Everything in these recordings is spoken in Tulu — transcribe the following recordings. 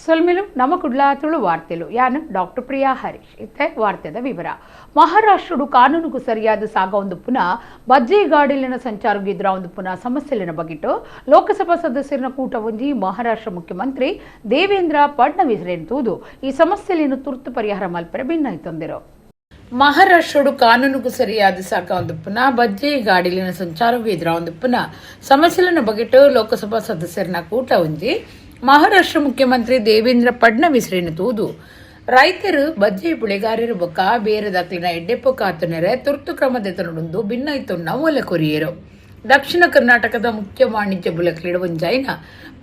ಸೊಲ್ಮೆಲು ನಮ್ಮ ಕುಡ್ಲ ತುಳು ವಾರ್ತೆಲು. ಯಾನ್ ಡಾಕ್ಟರ್ ಪ್ರಿಯಾ ಹರೀಶ್. ಇತ್ತೆ ವಾರ್ತೆದ ವಿವರ. ಮಹಾರಾಷ್ಟ್ರಡು ಕಾನೂನುಗೂ ಸರಿಯಾದ ಸಾಗ ಪುನ ಬಜ್ಜೆ ಗಾಡಿಲಿನ ಸಂಚಾರಕ್ಕೆ ಎದುರಾವೊಂದು ಪುನಃ ಸಮಸ್ಯೆಲಿನ ಬಗೆಟು ಲೋಕಸಭಾ ಸದಸ್ಯರನ ಕೂಟ ಒಂಜಿ ಮಹಾರಾಷ್ಟ್ರ ಮುಖ್ಯಮಂತ್ರಿ ದೇವೇಂದ್ರ ಫಡ್ನವೀಸ್ ತೂದು ಈ ಸಮಸ್ಯೆಯನ್ನು ತುರ್ತು ಪರಿಹಾರ ಮಲ್ಪರೆ ಭಿನ್ನಾಯಿತೊಂದಿರು. ಮಹಾರಾಷ್ಟ್ರಡು ಕಾನೂನುಗೂ ಸರಿಯಾದ ಸಾಕ ಒಂದು ಪುನಃ ಬಜ್ಜೆ ಗಾಡಿಲಿನ ಸಂಚಾರಕ್ಕೆ ಎದುರಾವೊಂದು ಪುನಃ ಸಮಸ್ಯೆಲಿನ ಬಗೆಟು ಲೋಕಸಭಾ ಸದಸ್ಯರನ ಕೂಟ ಒಂಜಿ ಮಹಾರಾಷ್ಟ್ರ ಮುಖ್ಯಮಂತ್ರಿ ದೇವೇಂದ್ರ ಫಡ್ನವೀಸ್ ತೂದು ರೈತರು, ಬಜ್ಜೆ ಬುಳೆಗಾರರು ಬೊಕ್ಕ ಬೇರೆ ದಾಖಲಿನ ಎಡ್ಡೆಪ್ಪು ಕಾತುನೆರೆ ತುರ್ತು ಕ್ರಮ ದೆತೊನೊಡುಂದು ಭಿನ್ನಾಯಿತೊನ್ನ ಓಲೆ ಕೊರಿಯರು. ದಕ್ಷಿಣ ಕರ್ನಾಟಕದ ಮುಖ್ಯ ವಾಣಿಜ್ಯ ಬುಲೆಕ್ಲಿಡು ಒಂಜಾಯಿನ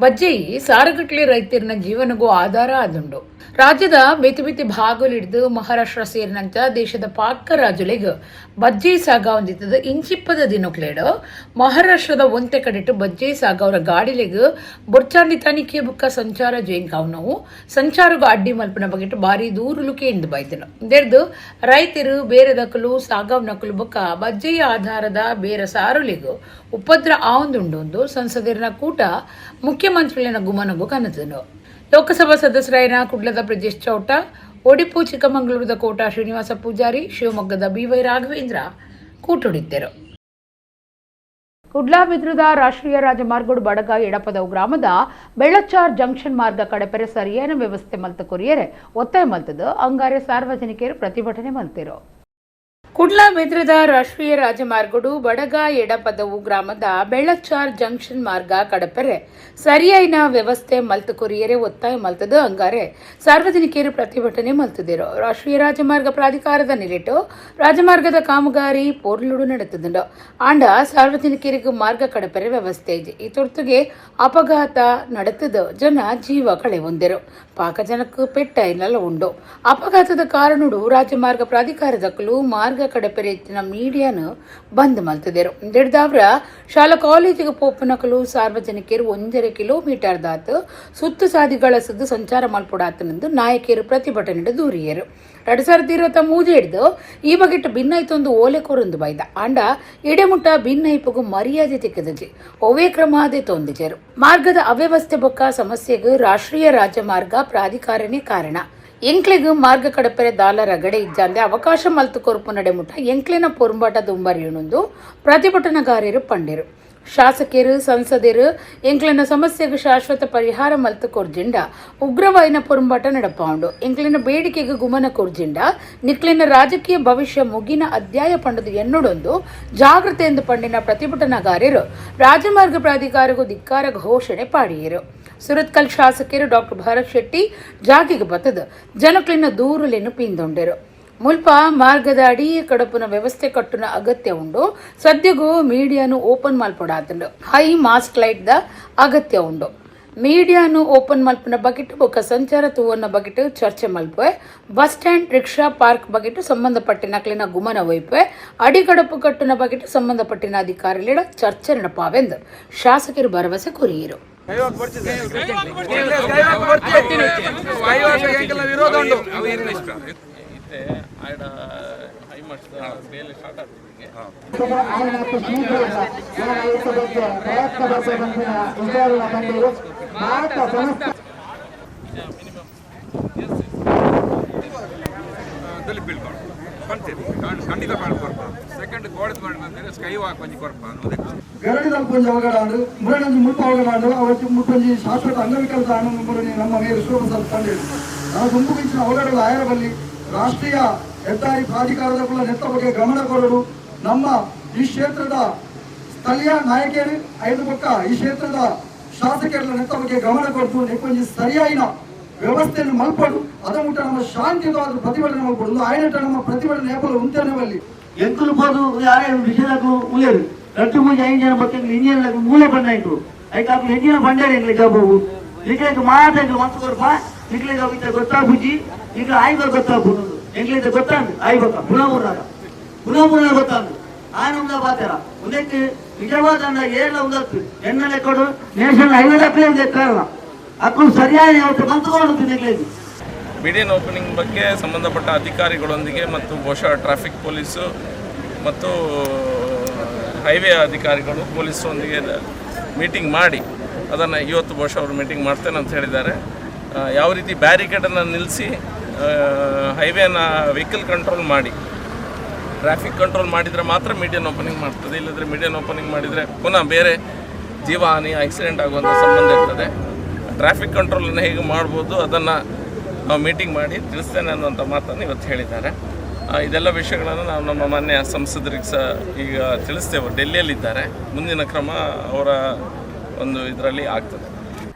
ಬಜ್ಜೆಯಿ ಸಾರಗಟ್ಲೆ ರೈತರಿನ ಜೀವನಗೂ ಆಧಾರ ಆದುಂಡು. ರಾಜ್ಯದ ಬೇತೆ ಬೇತೆ ಭಾಗಲಿಡ್ದು ಮಹಾರಾಷ್ಟ್ರ ಸೇರಿನಂತ ದೇಶದ ಪಾಕ ರಾಜ್ಯಲೆಗ್ ಬಜ್ಜೆ ಸಾಗ ಹೊಂದಿತ್ತದ. ಇಂಚಿಪ್ಪದ ದಿನಕ್ಲೇಡು ಮಹಾರಾಷ್ಟ್ರದ ಒಂತೆ ಕಡೆಟು ಬಜ್ಜೆ ಸಾಗವರ ಗಾಡಿಲೆಗ್ ಬೊರ್ಚಾಂದಿ ತನಿಖೆ ಬುಕ್ಕ ಸಂಚಾರ ಜೇಂಕಾವ್ ಸಂಚಾರಗೂ ಅಡ್ಡಿ ಮಲ್ಪನ ಬಗೆಟ್ ಬಾರಿ ದೂರುಲು ಕೇಂದು ಬೈದನು. ದೆರ್ದು ರೈತರು, ಬೇರೆ ದಕಲು ಸಾಗವ್ ನಕಲು ಬೊಕ್ಕ ಬಜ್ಜೆಯ ಆಧಾರದ ಬೇರೆ ಸಾರುಲಿಗು ಉಪದ್ರ ಆವೊಂದುಂಡು ಸಂಸದರಿನ ಕೂಟ ಮುಖ್ಯಮಂತ್ರಿಗಳ ಗುಮನಗು ಕನತನು. ಲೋಕಸಭಾ ಸದಸ್ಯರಾಯನ ಕುಡ್ಲದ ಬ್ರಿಜೇಶ್ ಚೌಟ, ಒಡಿಪು ಚಿಕ್ಕಮಗಳೂರದ ಕೋಟ ಶ್ರೀನಿವಾಸ ಪೂಜಾರಿ, ಶಿವಮೊಗ್ಗದ ಬಿವೈ ರಾಘವೇಂದ್ರ ಕೂಟುಡಿದ್ದರು. ಕುಡ್ಲಾ ಬಿದ್ರದ ರಾಷ್ಟ್ರೀಯ ರಾಜಮಾರ್ಗಡು ಬಡಗ ಎಡಪದವು ಗ್ರಾಮದ ಬೆಳ್ಳಚಾರ್ ಜಂಕ್ಷನ್ ಮಾರ್ಗ ಕಡಪೆರೆ ಸರಿಯಾದ ವ್ಯವಸ್ಥೆ ಮಲ್ತ ಕೊರಿಯರೆ ಒತ್ತಾಯ ಮಲ್ತದು ಅಂಗಾರೆ ಸಾರ್ವಜನಿಕರು ಪ್ರತಿಭಟನೆ ಮಲ್ತಿರು. ಕುಡ್ಲಾ ಬೆದ್ರದ ರಾಷ್ಟ್ರೀಯ ರಾಜಮಾರ್ಗಡು ಬಡಗ ಎಡಪದವು ಗ್ರಾಮದ ಬೆಳ್ಳಚಾರ್ ಜಂಕ್ಷನ್ ಮಾರ್ಗ ಕಡಪೆರೆ ಸರಿಯಾಯಿನ ವ್ಯವಸ್ಥೆ ಮಲ್ತು ಕೊರಿಯರೆ ಒತ್ತಾಯ ಮಲ್ತದು ಅಂಗಾರೆ ಸಾರ್ವಜನಿಕರು ಪ್ರತಿಭಟನೆ ಮಲ್ತದಿರು. ರಾಷ್ಟ್ರೀಯ ರಾಜಮಾರ್ಗ ಪ್ರಾಧಿಕಾರದ ನಿಲೆಟು ರಾಜಮಾರ್ಗದ ಕಾಮಗಾರಿ ಪೋರ್ಲುಡು ನಡೆತದುಂಡು. ಆಂಡ ಸಾರ್ವಜನಿಕರಿಗೆ ಮಾರ್ಗ ಕಡಪೆರೆ ವ್ಯವಸ್ಥೆ ಇಜ್ಜಿ. ಈ ತುರ್ತುಗೆ ಅಪಘಾತ ನಡೆತದು ಜನ ಜೀವ ಕಳೆವೊಂದಿರು, ಪಾಕ ಜನಕ್ಕೆ ಪೆಟ್ಟ ಇನ್ನೆಲ್ಲ ಉಂಡು. ಅಪಘಾತದ ಕಾರಣಡು ರಾಜಮಾರ್ಗ ಪ್ರಾಧಿಕಾರದಕ್ಕಲು ಮಾರ್ಗ ಕಡಪೆರೆ ಇತ್ತಿನ ಮೀಡಿಯಾನು ಬಂದ್ ಮಲ್ತದೆರು. ದೆಡ್ದಾವ್ರ ಶಾಲಾ ಕಾಲೇಜಿಗೆ ಪೋಪುನಕಲು ಸಾರ್ವಜನಿಕರು 1.5 ಕಿಲೋಮೀಟರ್ ದಾತ್ ಸುತ್ತು ಸಾದಿಗಳ ಸುದ್ದು ಸಂಚಾರ ಮಲ್ಪೊಡಾತನೆಂದು ನಾಯಕಿಯರು ಪ್ರತಿಭಟನೆ ದೂರಿಯರು. 2023 ಹಿಡ್ದು ಈ ಬಗೆಟ್ ಭಿನ್ನಾಯ್ತೊಂದು ಓಲೆ ಕೊರೊಂದು ಬೈದ. ಆಂಡ ಇಡೆಮುಟ್ಟ ಭಿನ್ನೈಪಗು ಮರ್ಯಾದೆ ತಿಕ್ಕದಜಿ, ಒವೇ ಕ್ರಮ ಅದೇ ತೊಂದಿಜರು. ಮಾರ್ಗದ ಅವ್ಯವಸ್ಥೆ ಬೊಕ್ಕ ಸಮಸ್ಯೆಗೆ ರಾಷ್ಟ್ರೀಯ ರಾಜಮಾರ್ಗ ಪ್ರಾಧಿಕಾರನೇ ಕಾರಣ. ಎಂಕ್ಲೆಗ್ ಮಾರ್ಗ ಕಡಪೆರೆ ದಾಲ ರಗಡೆ ಇಜ್ಜಾಂದೆ ಅವಕಾಶ ಮಲ್ತು ಕೊರ್ಪು ನಡೆಮುಟ್ಟ ಎಂಕ್ಲೆನ ಪೊರುಂಬಾಟ ದುಂಬರಿಯುಣುಂದು ಪ್ರತಿಭಟನಾಗಾರರು ಪಂಡೆರು. ಶಾಸಕರು, ಸಂಸದರು ಎಂಕ್ಲೆನ ಸಮಸ್ಯೆಗೆ ಶಾಶ್ವತ ಪರಿಹಾರ ಮಲ್ತು ಕೊರ್ಜಿಂಡ ಉಗ್ರವಾಯಿನ ಪೊರುಂಬಾಟ ನಡಪಾವುಂಡು. ಎಂಕ್ಲೆನ ಬೇಡಿಕೆಗೆ ಗುಮನ ಕೊರ್ಜಿಂಡ ನಿಕ್ಲೆನ ರಾಜಕೀಯ ಭವಿಷ್ಯ ಮುಗಿನ ಅಧ್ಯಾಯ ಪಂಡದು ಎನ್ನುಡೊಂದು ಜಾಗೃತೆ ಎಂದು ಪಂಡಿನ ಪ್ರತಿಭಟನಾಗಾರರು ರಾಜಮಾರ್ಗ ಪ್ರಾಧಿಕಾರಗೂ ಧಿಕ್ಕಾರ ಘೋಷಣೆ ಪಾಡಿಯರು. ಸುರತ್ಕಲ್ ಶಾಸಕರು ಡಾಕ್ಟರ್ ಭರತ್ ಶೆಟ್ಟಿ ಜಾಗೆಗೆ ಬತ್ತದ ಜನಕ್ಲಿನ ದೂರುಲೆನು ಪಿಂದೊಂಡೆರು. ಮುಲ್ಪ ಮಾರ್ಗದ ಅಡಿ ಕಡಪುನ ವ್ಯವಸ್ಥೆ ಕಟ್ಟುನ ಅಗತ್ಯ ಉಂಡು. ಸದ್ಯಗೂ ಮೀಡಿಯಾನು ಓಪನ್ ಮಲ್ಪೊಡಾತುಂಡು. ಹೈ ಮಾಸ್ಟ್ ಲೈಟ್ the ಅಗತ್ಯ ಉಂಡು. ಮೀಡಿಯಾನು ಓಪನ್ ಮಲ್ಪುನ ಬಗೆಟ್ ಬೊಕ್ಕ ಸಂಚಾರ ತೂವನ್ನ ಬಗೆಟ್ ಚರ್ಚೆ ಮಲ್ಪುವೆ. ಬಸ್ ಸ್ಟ್ಯಾಂಡ್, ರಿಕ್ಷಾ ಪಾರ್ಕ್ ಬಗೆಟ್ ಸಂಬಂಧಪಟ್ಟಿನ ಗುಮನ ವೈಪೆ. ಅಡಿಗಡಪು ಕಟ್ಟುನ ಬಗೆಟ್ ಸಂಬಂಧಪಟ್ಟಿನ ಅಧಿಕಾರಿಗಳ ಚರ್ಚೆ ನಡಪಾವೆಂದು ಶಾಸಕರು ಭರವಸೆ ಕೊರಿಯರು. ಸ್ಕೈವಾಕ್ ಬರ್ತಿದೆ. ಸ್ಕೈವಾಕ್ ಬರ್ತಿ. ಸ್ಕೈವಾಕ್ ಎಂಕಲ್ನ ವಿರೋಧ ಉಂಟು. ಇತ್ತೆ ಆಯ್ಡ ಹೈ ಮಟ್ಟ ಬೇಲೆ ಸ್ಟಾರ್ಟ್ ಆಗ್ತದೆ. ಆಯ್ನಾತು ಶೀಘ್ರ ಬಗ್ಗೆ ಪ್ರಯತ್ನ ಪಡುವಂತಹ ವಿಚಾರಣ ಬಂದಿರು ಭಾರತ ಸಂಸ್ಥೆ. ಮಿನಿಮಮ್. ದಲಿಪ್ ಬೀಳ್ಕೊಂಡು ಪಂತೇರಿ ಖಂಡಿತ ಕೊರ್ಪ. ಸೆಕೆಂಡ್ ಗೋಡೆ ಮಾಡಿದ್ರೆ ಸ್ಕೈ ವಾಕ್ ಒಂಜಿ ಕೊರ್ಪ ಅನ್ನೋದಕ್ಕೆ. ಗರಡಿದಲ್ಪ ಒಂಜಿ ಅವಘಡ ಆಂಡ್, ಮುರಣಂಜಿ ಮುಲ್ಪ ಅವಘಡ ಆಂಡ್. ಅವತ್ತು ಮುಟ್ಟೊಂಜಿ ಶಾಶ್ವತ ಅಂಗವಿಕಲತ ಆನಂದ ಮುರಣಿ ನಮ್ಮ ಮೇಯರ್ ವಿಶ್ವಪ್ರಸಾದ್ ಪಂಡೇರು. ನಾವು ದುಂಬು ಇಂಚಿನ ಅವಘಡಗಳು ಆಯರ ಬಲ್ಲಿ. ರಾಷ್ಟ್ರೀಯ ಹೆದ್ದಾರಿ ಪ್ರಾಧಿಕಾರದ ಕುಲ ನೆತ್ತ ಬಗ್ಗೆ ಗಮನ ಕೊರಡು. ನಮ್ಮ ಈ ಕ್ಷೇತ್ರದ ಸ್ಥಳೀಯ ನಾಯಕಿಯರು ಐದು ಪಕ್ಕ ಈ ಕ್ಷೇತ್ರದ ಶಾಸಕರ ನೆತ್ತ ಬಗ್ಗೆ ಗಮನ ಕೊಡ್ತು ನೆಕ್ಕೊಂಜಿ ಸರಿಯಾಯಿನ ವ್ಯವಸ್ಥೆಯನ್ನು ಮಲ್ಪಡು. ಅದ ಮುಟ್ಟ ನಮ್ಮ ಶಾಂತಿಯುತವಾದ ಪ್ರತಿಭಟನೆ ಮಲ್ಪಡು. ಆಯ್ನಟ ನಮ್ಮ ಪ್ರತಿಭಟನೆ ಏಪಲ ಉಂತೇನೆ ಬಲ್ಲಿ. ಎಂಕುಲು ಪೋದು ಯಾರೇ ವಿಷಯದಾಕಲು ಉಲ್ಲೇರು. ರಡ್ಡು ಮೂಜಿ ಐದು ಜನ ಬತ್ತ ಇಂಜಿನ್ ಮೂಲೆ ಬಂದ ಎಂಕುಲು. ಐಕ್ ಅಕ್ಲು ಎಂಜಿನ ಬಂಡಾರ ಎಂಕ್ಲೆ ಜವಾಬು. ನಿಕ್ಲೆಗ್ ಮಾತ ಎಂಕ್ಲು ಮನ್ಸು ಕೊರ್ಪ. ನಿಕ್ಲೆಗ್ ಅವು ಇತ್ತೆ ಗೊತ್ತಾಪುಜಿ. ನಿಕ್ಲೆ ಆಯ್ಬ ಗೊತ್ತಾಪುಂಡು. ಎಂಕ್ಲೆ ಗೊತ್ತಾಂಡು ಆಯ್ಬಕ್ಕ ಪುನಃ ಮೂರ್ನಾಗ ಪುನಃ ಮೂರ್ನಾಗ ಗೊತ್ತಾಂಡು ಆಯನ ಉಂದ ಪಾತೆರ. ಉಂದೆಕ್ ನಿಜವಾದ ಏರ್ಲ ಉಂದತ್ತು ಎನ್ನ ಲೆಕ್ಕಡು ನ್ಯಾಷನಲ್ ಹೈವೇ ದಾಖಲೆ ಉಂದೆಕ್ ಕಾರಣ ಅಕ್ಲು ಸರಿಯಾದ ಯಾವತ್ತು ಮಂತ್ಕೊಂಡು ನಿಕ್ಲೆಗ್. ಮೀಡಿಯನ್ ಓಪನಿಂಗ್ ಬಗ್ಗೆ ಸಂಬಂಧಪಟ್ಟ ಅಧಿಕಾರಿಗಳೊಂದಿಗೆ ಮತ್ತು ಬಹುಶಃ ಟ್ರಾಫಿಕ್ ಪೊಲೀಸು ಮತ್ತು ಹೈವೇ ಅಧಿಕಾರಿಗಳು, ಪೊಲೀಸರೊಂದಿಗೆ ಮೀಟಿಂಗ್ ಮಾಡಿ ಅದನ್ನು ಇವತ್ತು ಬಹುಶಃ ಅವರು ಮೀಟಿಂಗ್ ಮಾಡ್ತೇನೆ ಅಂತ ಹೇಳಿದ್ದಾರೆ. ಯಾವ ರೀತಿ ಬ್ಯಾರಿಕೇಡನ್ನು ನಿಲ್ಲಿಸಿ ಹೈವೇನ ವೆಹಿಕಲ್ ಕಂಟ್ರೋಲ್ ಮಾಡಿ ಟ್ರಾಫಿಕ್ ಕಂಟ್ರೋಲ್ ಮಾಡಿದರೆ ಮಾತ್ರ ಮೀಡಿಯನ್ ಓಪನಿಂಗ್ ಮಾಡ್ತದೆ. ಇಲ್ಲದ್ರೆ ಮೀಡಿಯನ್ ಓಪನಿಂಗ್ ಮಾಡಿದರೆ ಪುನಃ ಬೇರೆ ಜೀವಹಾನಿ, ಆಕ್ಸಿಡೆಂಟ್ ಆಗುವಂಥ ಸಂಬಂಧ ಇರ್ತದೆ. ಟ್ರಾಫಿಕ್ ಕಂಟ್ರೋಲನ್ನು ಹೇಗೆ ಮಾಡ್ಬೋದು ಅದನ್ನು ನಾವು ಮೀಟಿಂಗ್ ಮಾಡಿ ತಿಳಿಸ್ತೇನೆ ಅನ್ನುವಂಥ ಮಾತನ್ನು ಇವತ್ತು ಹೇಳಿದ್ದಾರೆ. ಇದೆಲ್ಲ ವಿಷಯಗಳನ್ನು ನಾವು ನಮ್ಮ ಮಾನ್ಯ ಸಂಸದರಿಗೆ ಸಹ ಈಗ ತಿಳಿಸ್ತೇವೆ. ಡೆಲ್ಲಿಯಲ್ಲಿದ್ದಾರೆ, ಮುಂದಿನ ಕ್ರಮ ಅವರ ಒಂದು ಇದರಲ್ಲಿ ಆಗ್ತದೆ.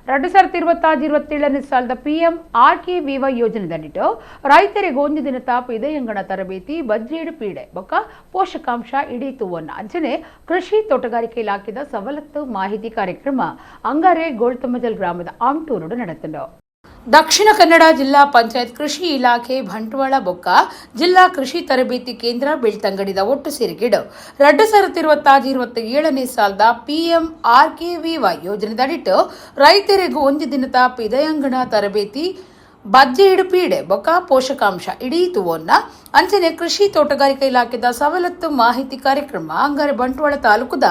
2026-27 ಸಾಲದ ಪಿಎಂ ಆರ್ಕೆವಿವೈ ಯೋಜನೆದಡಿಟ್ಟು ರೈತರಿಗೆ ಒಂದು ದಿನ ತಾಪ ಇದೆಯಂಗಣ ತರಬೇತಿ ಬಜ್ಜೇಡು ಪೀಡೆ ಬೊಕ್ಕ ಪೋಷಕಾಂಶ ಇಡೀ ತೂವನ್ನ ಅಂಚನೆ ಕೃಷಿ ತೋಟಗಾರಿಕೆ ಇಲಾಖೆದ ಸವಲತ್ತು ಮಾಹಿತಿ ಕಾರ್ಯಕ್ರಮ ಅಂಗಾರೆ ಗೋಳ್ತಮಜಲ್ ಗ್ರಾಮದ ಆಮ್ಟೂರುಡು ನಡೆತಂಡು. ದಕ್ಷಿಣ ಕನ್ನಡ ಜಿಲ್ಲಾ ಪಂಚಾಯತ್ ಕೃಷಿ ಇಲಾಖೆ ಬಂಟ್ವಾಳ ಬೊಕ್ಕ ಜಿಲ್ಲಾ ಕೃಷಿ ತರಬೇತಿ ಕೇಂದ್ರ ಬೆಳ್ತಂಗಡಿದ ಒಟ್ಟು ಸೇರಿಗಿಡು 2026-27 ಸಾಲದ ಪಿಎಂ ಆರ್ಕೆವಿವೈ ಯೋಜನೆದಡಿಟ್ಟು ರೈತರಿಗೂ ಒಂದು ದಿನದ ಪಿದಯಂಗಣ ತರಬೇತಿ ಬಜ್ಜೆ ಪೀಡೆ ಬೊಕ್ಕ ಪೋಷಕಾಂಶ ಇಡೀ ತುವನ್ನ ಅಂಚನೆ ಕೃಷಿ ತೋಟಗಾರಿಕೆ ಇಲಾಖೆದ ಸವಲತ್ತು ಮಾಹಿತಿ ಕಾರ್ಯಕ್ರಮ ಅಂಗಾರೆ ಬಂಟ್ವಾಳ ತಾಲೂಕುದ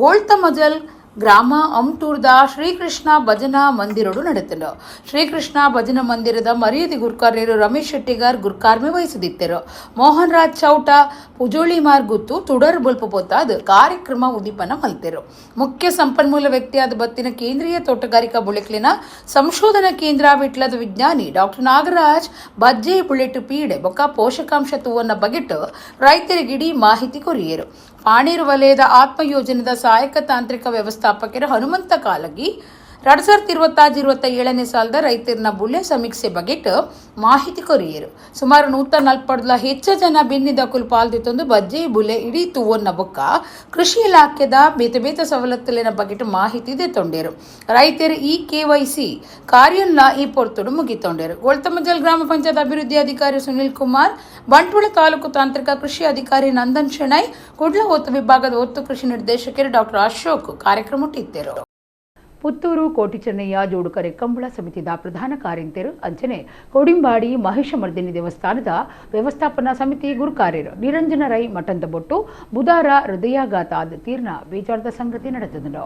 ಗೋಳ್ತಮಜಲ್ ಗ್ರಾಮ ಅಮ್ಟೂರ್ದ ಶ್ರೀಕೃಷ್ಣ ಭಜನಾ ಮಂದಿರಡು ನಡೆತನು. ಶ್ರೀಕೃಷ್ಣ ಭಜನಾ ಮಂದಿರದ ಮರ್ಯಾದೆ ಗುರ್ಕಾರ್ಯರು ರಮೇಶ್ ಶೆಟ್ಟಿಗಾರ್ ಗುರ್ಕಾರ್ಮೆ ವಹಿಸದಿದ್ದರು. ಮೋಹನ್ ರಾಜ್ ಚೌಟ ಪುಜೋಳಿ ಮಾರ್ಗುತ್ತು ತುಡರ್ ಬೊಲ್ಪ ಪೊತ್ತಾದ ಕಾರ್ಯಕ್ರಮ ಉದ್ದೀಪನ ಮಲ್ತೆರು. ಮುಖ್ಯ ಸಂಪನ್ಮೂಲ ವ್ಯಕ್ತಿಯಾದ ಬತ್ತಿನ ಕೇಂದ್ರೀಯ ತೋಟಗಾರಿಕಾ ಬುಳೆಕ್ಲಿನ ಸಂಶೋಧನಾ ಕೇಂದ್ರ ವಿಟ್ಲದ ವಿಜ್ಞಾನಿ ಡಾಕ್ಟರ್ ನಾಗರಾಜ್ ಬಜ್ಜೆ ಬುಲೆಟ್ ಪೀಡೆ ಬೊಕ್ಕ ಪೋಷಕಾಂಶ ತೂವನ್ನ ಬಗೆಟ್ಟು ರೈತರಿಗಿಡೀ ಮಾಹಿತಿ ಕೊರಿಯರು. ಪಾಣೀರು ವಲಯದ ಆತ್ಮಯೋಜನದ ಸಹಾಯಕ ತಾಂತ್ರಿಕ ವ್ಯವಸ್ಥಾಪಕರು ಹನುಮಂತ ಕಾಲಗಿ 2026-27 ಸಾಲದ ರೈತರನ್ನ ಬುಳ್ಳೆ ಸಮೀಕ್ಷೆ ಬಗೆಟ್ ಮಾಹಿತಿ ಕೊರಿಯರು. ಸುಮಾರು 140 ಹೆಚ್ಚು ಜನ ಬೆನ್ನಿದ ಪಾಲ್ದಿತ್ತೊಂದು ಬಜ್ಜೆ ಬುಲೆ ಇಡೀ ತೂವನ್ನ ಬೊಕ್ಕ ಕೃಷಿ ಇಲಾಖೆದ ಬೇತೆ ಬೇತೆ ಸವಲತ್ತುಲಿನ ಬಗೆಟ್ ಮಾಹಿತಿ ದೆತ್ತೊಂಡೇರು. ರೈತರು ಈ ಕೆವೈಸಿ ಕಾರ್ಯನ್ನ ಈ ಪೊರ್ತುಡು ಮುಗಿತೊಂಡೇರು. ಗೋಳ್ತಮಜಲ್ ಗ್ರಾಮ ಪಂಚಾಯತ್ ಅಭಿವೃದ್ಧಿ ಅಧಿಕಾರಿ ಸುನಿಲ್ ಕುಮಾರ್, ಬಂಟ್ವಾಳ ತಾಲೂಕು ತಾಂತ್ರಿಕ ಕೃಷಿ ಅಧಿಕಾರಿ ನಂದನ್ ಶೆಣೈ, ಕುಡ್ಲ ಒತ್ತು ವಿಭಾಗದ ಒತ್ತು ಕೃಷಿ ನಿರ್ದೇಶಕರು ಡಾಕ್ಟರ್ ಅಶೋಕ್ ಕಾರ್ಯಕ್ರಮ ಇಟ್ಟಿದ್ದರು. ಪುತ್ತೂರು ಕೋಟಿಚೆನ್ನಯ್ಯ ಜೋಡುಕರೆ ಕಂಬಳ ಸಮಿತಿದ ಪ್ರಧಾನ ಕಾರ್ಯಂತೆರು ಅಂಚನೆ ಕೋಡಿಂಬಾಡಿ ಮಹಿಷಮರ್ದಿನಿ ದೇವಸ್ಥಾನದ ವ್ಯವಸ್ಥಾಪನಾ ಸಮಿತಿ ಗುರುಕಾರ್ಯರು ನಿರಂಜನ ರೈ ಮಠಂದಬೊಟ್ಟು ಬುಧಾರ ಹೃದಯಾಘಾತ ಆದ ತೀರ್ಣ ಬೇಜಾರದ ಸಂಗತಿ ನಡೆತದನು.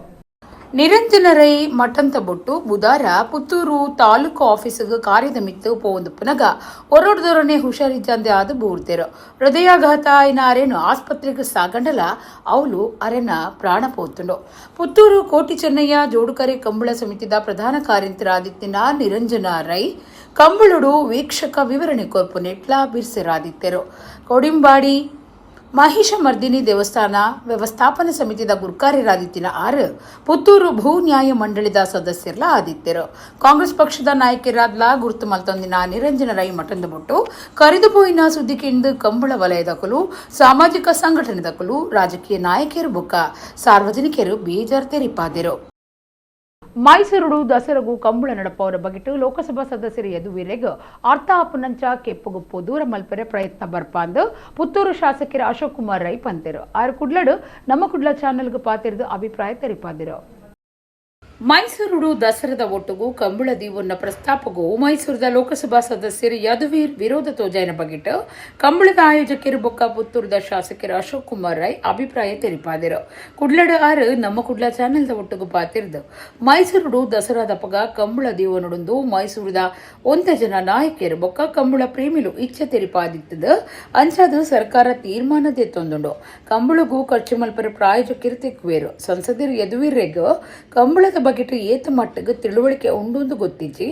ನಿರಂಜನ ರೈ ಮಠಂತಬೊಟ್ಟು ಬುಧಾರ ಪುತ್ತೂರು ತಾಲೂಕು ಆಫೀಸಿಗೆ ಕಾರ್ಯದ ಮಿತ್ತು ಪೋಂದು ಪುನಗ ಒರೊಡ್ದೊರನೆ ಹುಷಾರಿಜ್ಜಂದೆ ಆದ ಬೂರ್ತೆರು. ಹೃದಯಾಘಾತ ಆಯ್ನ ಅರೇನು ಆಸ್ಪತ್ರೆಗೆ ಸಾಗಂಡಲ ಅವಳು ಅರೆನ ಪ್ರಾಣ ಪೋತುಂಡು. ಪುತ್ತೂರು ಕೋಟಿ ಚೆನ್ನಯ್ಯ ಜೋಡುಕರೆ ಕಂಬಳ ಸಮಿತಿದ ಪ್ರಧಾನ ಕಾರ್ಯಂತರಾದಿತ್ತಿನ ನಿರಂಜನ ರೈ ಕಂಬಳುಡು ವೀಕ್ಷಕ ವಿವರಣೆ ಕೊರ್ಪು ನೆಟ್ಲಾ ಬಿರ್ಸೆರಾದಿತ್ತೆರು. ಕೊಡಿಂಬಾಡಿ ಮಹಿಷಮರ್ದಿನಿ ದೇವಸ್ಥಾನ ವ್ಯವಸ್ಥಾಪನಾ ಸಮಿತಿದ ಗುರ್ಕಾರ್ಯರಾದಿತ್ತಿನ ಆರು ಪುತ್ತೂರು ಭೂ ನ್ಯಾಯ ಮಂಡಳಿದ ಸದಸ್ಯರ್ಲ ಆದಿತ್ಯರು. ಕಾಂಗ್ರೆಸ್ ಪಕ್ಷದ ನಾಯಕರಾದ್ಲ ಗುರುತು ಮಲ್ತೊಂದಿನ ನಿರಂಜನ ರೈ ಮಠಂದಬೊಟ್ಟು ಕರಿದುಪೋಯಿನ ಸುದ್ದಿಕೆಂದು ಕಂಬಳ ವಲಯದಕಲು, ಸಾಮಾಜಿಕ ಸಂಘಟನೆದಕಲು, ರಾಜಕೀಯ ನಾಯಕಿಯರು ಬುಕ್ಕ ಸಾರ್ವಜನಿಕರು ಬೇಜಾರ್ ತೆರಿಪಾದಿರು. ಮೈಸೂರುಡು ದಸರಗು ಕಂಬಳ ನಡಪವರ ಬಗೆಟು ಲೋಕಸಭಾ ಸದಸ್ಯರು ಯದುವೀರೆಗ್ ಅರ್ಥ ಆಪುನಂಚ ಕೆಪ್ಪುಗುಪ್ಪು ದೂರ ಮಲ್ಪೆರೆ ಪ್ರಯತ್ನ ಬರ್ಪಾಂದು ಪುತ್ತೂರು ಶಾಸಕರ ಅಶೋಕ್ ಕುಮಾರ್ ರೈ ಪಂತೆರು. ಆರು ಕುಡ್ಲಡು ನಮ್ಮ ಕುಡ್ಲ ಚಾನೆಲ್ಗೆ ಪಾತಿರಿದು ಅಭಿಪ್ರಾಯ ತೆರಿಪಾದಿರು. ಮೈಸೂರುಡು ದಸರದ ಒಟ್ಟುಗು ಕಂಬಳ ದೀವನ್ನ ಪ್ರಸ್ತಾಪಗೂ ಮೈಸೂರದ ಲೋಕಸಭಾ ಸದಸ್ಯರು ಯದುವೀರ್ ವಿರೋಧ ತೋಜಾಯನ ಬಗೆಟ್ ಕಂಬಳದ ಆಯೋಜಕರು ಬೊಕ್ಕ ಪುತ್ತೂರದ ಶಾಸಕರು ಅಶೋಕ್ ಕುಮಾರ್ ರೈ ಅಭಿಪ್ರಾಯ ತೆರಿಪಾದಿರು. ಕುಡ್ಲಡು ಆರು ನಮ್ಮ ಕುಡ್ಲ ಚಾನೆಲ್ದ ಒಟ್ಟುಗು ಪಾತಿರ್ದು ಮೈಸೂರುಡು ದಸರಾದ ಪಗ ಕಂಬಳ ದೀವನುಡುಂದು ಮೈಸೂರದ ಒಂದ ಜನ ನಾಯಕಿಯರು ಬೊಕ್ಕ ಕಂಬಳ ಪ್ರೇಮಿಲು ಇಚ್ಛೆ ತೆರಿಪಾದಿತ್ತದ. ಅಂಚಾದ ಸರ್ಕಾರ ತೀರ್ಮಾನ ತೊಂದುಂಡು. ಕಂಬಳಗೂ ಖರ್ಚು ಮಲ್ಪರ ಪ್ರಾಯೋಜಕರು ತಿಕ್ವೇರು. ಸಂಸದರು ಯದುವೀರೆಗ್ ಕಂಬಳದ ಬಗೆಟ್ ಏತ ಮಟ್ಟಗೆ ತಿಳುವಳಿಕೆ ಉಂಡೊಂದು ಗೊತ್ತಿಜ್ಜಿ.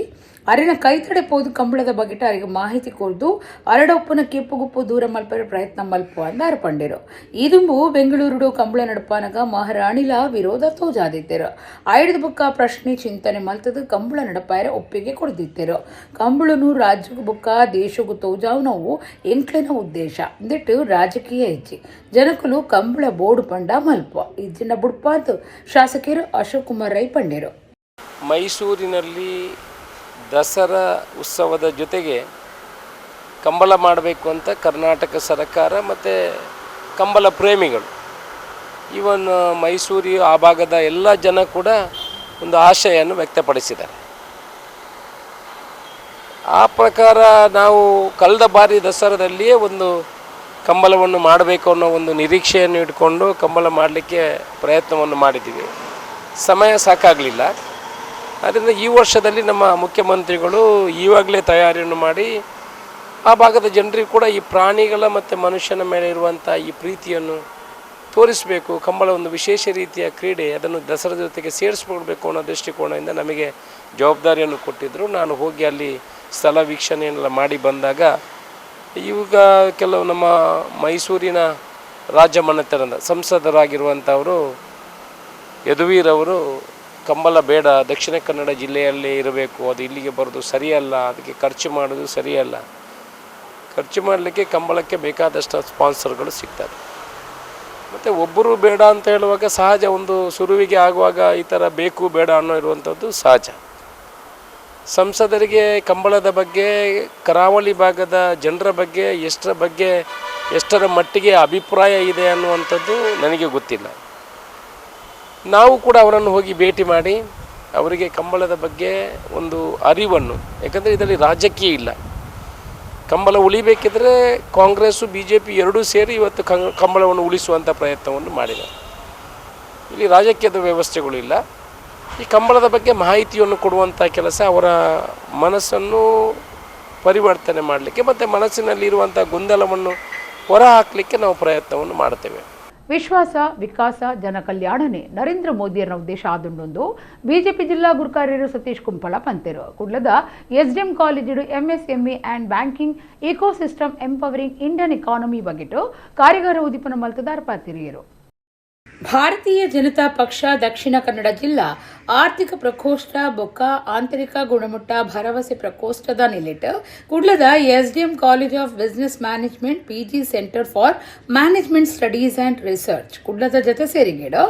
ಅರಿನ ಕೈತಡೆ ಪೋದು ಕಂಬಳದ ಬಗೆಟ್ ಅರಿಗೆ ಮಾಹಿತಿ ಕೊರ್ದು ಅರಡೊಪ್ಪನ ಕೆಪ್ಪುಗುಪ್ಪು ದೂರ ಮಲ್ಪರ ಪ್ರಯತ್ನ ಮಲ್ಪ ಅಂದ ಅರ್ಪಂಡಿರು. ಈದುಂಬು ಬೆಂಗಳೂರುಡು ಕಂಬಳ ನಡಪಾನಗ ಮಹಾರಾಣಿಲ ವಿರೋಧ ತೋಜಾದಿತ್ತೆರು. ಆಯ್ದ ಬುಕ್ಕ ಪ್ರಶ್ನೆ ಚಿಂತನೆ ಮಲ್ತದ ಕಂಬಳ ನಡಪಾಯರ ಒಪ್ಪಿಗೆ ಕೊಡ್ದಿತ್ತೆರು. ಕಂಬಳನು ರಾಜ್ಯಕ್ಕೂ ಬುಕ್ಕ ದೇಶಕ್ಕೂ ತೋಜಾವು ನಾವು ಎಂಕ್ಲೆನ ಉದ್ದೇಶ ಅಂದಿಟ್ಟು ರಾಜಕೀಯ ಹೆಚ್ಚಿ ಜನಕುಲು ಕಂಬಳ ಬೋರ್ಡು ಪಂಡ ಮಲ್ಪ ಇಜ್ಜಿನ ಬುಡ್ಪಾತ್ ಶಾಸಕರು ಅಶೋಕ್ ಕುಮಾರ್ ರೈ ಪಂಡೇರು. ಮೈಸೂರಿನಲ್ಲಿ ದಸರಾ ಉತ್ಸವದ ಜೊತೆಗೆ ಕಂಬಳ ಮಾಡಬೇಕು ಅಂತ ಕರ್ನಾಟಕ ಸರ್ಕಾರ ಮತ್ತು ಕಂಬಳ ಪ್ರೇಮಿಗಳು, ಈವನ್ ಮೈಸೂರು ಆ ಭಾಗದ ಎಲ್ಲ ಜನ ಕೂಡ ಒಂದು ಆಶಯನ್ನು ವ್ಯಕ್ತಪಡಿಸಿದ್ದಾರೆ. ಆ ಪ್ರಕಾರ ನಾವು ಕಳೆದ ಬಾರಿ ದಸರಾದಲ್ಲಿಯೇ ಒಂದು ಕಂಬಳವನ್ನು ಮಾಡಬೇಕು ಅನ್ನೋ ಒಂದು ನಿರೀಕ್ಷೆಯನ್ನು ಇಟ್ಕೊಂಡು ಕಂಬಳ ಮಾಡಲಿಕ್ಕೆ ಪ್ರಯತ್ನವನ್ನು ಮಾಡಿದ್ದೀವಿ. ಸಮಯ ಸಾಕಾಗಲಿಲ್ಲ. ಆದ್ದರಿಂದ ಈ ವರ್ಷದಲ್ಲಿ ನಮ್ಮ ಮುಖ್ಯಮಂತ್ರಿಗಳು ಈವಾಗಲೇ ತಯಾರಿಯನ್ನು ಮಾಡಿ ಆ ಭಾಗದ ಜನರಿಗೆ ಕೂಡ ಈ ಪ್ರಾಣಿಗಳ ಮತ್ತು ಮನುಷ್ಯನ ಮೇಲೆ ಇರುವಂಥ ಈ ಪ್ರೀತಿಯನ್ನು ತೋರಿಸಬೇಕು. ಕಂಬಳ ಒಂದು ವಿಶೇಷ ರೀತಿಯ ಕ್ರೀಡೆ, ಅದನ್ನು ದಸರಾ ಜೊತೆಗೆ ಸೇರಿಸ್ಕೊಳ್ಬೇಕು ಅನ್ನೋ ದೃಷ್ಟಿಕೋನದಿಂದ ನಮಗೆ ಜವಾಬ್ದಾರಿಯನ್ನು ಕೊಟ್ಟಿದ್ದರು. ನಾನು ಹೋಗಿ ಅಲ್ಲಿ ಸ್ಥಳ ವೀಕ್ಷಣೆಯನ್ನೆಲ್ಲ ಮಾಡಿ ಬಂದಾಗ ಈಗ ಕೆಲವು ನಮ್ಮ ಮೈಸೂರಿನ ರಾಜ್ಯ ಮನೆತನದ ಸಂಸದರಾಗಿರುವಂಥವರು ಯದುವೀರವರು ಕಂಬಳ ಬೇಡ, ದಕ್ಷಿಣ ಕನ್ನಡ ಜಿಲ್ಲೆಯಲ್ಲೇ ಇರಬೇಕು, ಅದು ಇಲ್ಲಿಗೆ ಬರೋದು ಸರಿಯಲ್ಲ, ಅದಕ್ಕೆ ಖರ್ಚು ಮಾಡೋದು ಸರಿಯಲ್ಲ, ಖರ್ಚು ಮಾಡಲಿಕ್ಕೆ ಕಂಬಳಕ್ಕೆ ಬೇಕಾದಷ್ಟು ಸ್ಪಾನ್ಸರ್ಗಳು ಸಿಗ್ತಾರೆ. ಮತ್ತು ಒಬ್ಬರು ಬೇಡ ಅಂತ ಹೇಳುವಾಗ ಸಹಜ, ಒಂದು ಸುರುವಿಗೆ ಆಗುವಾಗ ಈ ಥರ ಬೇಕು ಬೇಡ ಅನ್ನೋ ಇರುವಂಥದ್ದು ಸಹಜ. ಸಂಸದರಿಗೆ ಕಂಬಳದ ಬಗ್ಗೆ, ಕರಾವಳಿ ಭಾಗದ ಜನರ ಬಗ್ಗೆ ಎಷ್ಟರ ಮಟ್ಟಿಗೆ ಅಭಿಪ್ರಾಯ ಇದೆ ಅನ್ನುವಂಥದ್ದು ನನಗೆ ಗೊತ್ತಿಲ್ಲ. ನಾವು ಕೂಡ ಅವರನ್ನು ಹೋಗಿ ಭೇಟಿ ಮಾಡಿ ಅವರಿಗೆ ಕಂಬಳದ ಬಗ್ಗೆ ಒಂದು ಅರಿವನ್ನು, ಯಾಕಂದರೆ ಇದರಲ್ಲಿ ರಾಜಕೀಯ ಇಲ್ಲ. ಕಂಬಳ ಉಳಿಬೇಕಿದ್ರೆ ಕಾಂಗ್ರೆಸ್ಸು BJP ಎರಡೂ ಸೇರಿ ಇವತ್ತು ಕಂಬಳವನ್ನು ಉಳಿಸುವಂಥ ಪ್ರಯತ್ನವನ್ನು ಮಾಡಿದ್ದಾರೆ. ಇಲ್ಲಿ ರಾಜಕೀಯದ ವ್ಯವಸ್ಥೆಗಳು ಇಲ್ಲ. ಈ ಕಂಬಳದ ಬಗ್ಗೆ ಮಾಹಿತಿಯನ್ನು ಕೊಡುವಂಥ ಕೆಲಸ ಅವರ ಮನಸ್ಸನ್ನು ಪರಿವರ್ತನೆ ಮಾಡಲಿಕ್ಕೆ ಮತ್ತು ಮನಸ್ಸಿನಲ್ಲಿರುವಂಥ ಗೊಂದಲವನ್ನು ಹೊರ ಹಾಕಲಿಕ್ಕೆ ನಾವು ಪ್ರಯತ್ನವನ್ನು ಮಾಡ್ತೇವೆ. ವಿಶ್ವಾಸ, ವಿಕಾಸ, ಜನಕಲ್ಯಾಣನೇ ನರೇಂದ್ರ ಮೋದಿಯರ ಉದ್ದೇಶ ಆದುಂಡೊಂದು ಬಿಜೆಪಿ ಜಿಲ್ಲಾ ಗುರ್ಕಾರ್ಯರು ಸತೀಶ್ ಕುಂಪಳ ಪಂತೆರು. ಕುಡ್ಲದ ಎಸ್ಡಿಎಂ ಕಾಲೇಜಿಡು MSME and banking ecosystem empowering Indian economy ಬಗೆಟು ಕಾರ್ಯಾಗಾರ ಉದ್ದೀಪನ ಮಲ್ತದಾರ್ ಪಾತಿರಿಯರು. ಭಾರತೀಯ ಜನತಾ ಪಕ್ಷ ದಕ್ಷಿಣ ಕನ್ನಡ ಜಿಲ್ಲಾ ಆರ್ಥಿಕ ಪ್ರಕೋಷ್ಠ ಬೊಕ್ಕ ಆಂತರಿಕ ಗುಣಮಟ್ಟ ಭರವಸೆ ಪ್ರಕೋಷ್ಠದ ನಿಲೆಟ್ ಕುಡ್ಲದ SDM College of Business Management PG Centre for Management Studies and Research ಕುಡ್ಲದ ಜೊತೆ ಸೇರಿಗೇಡು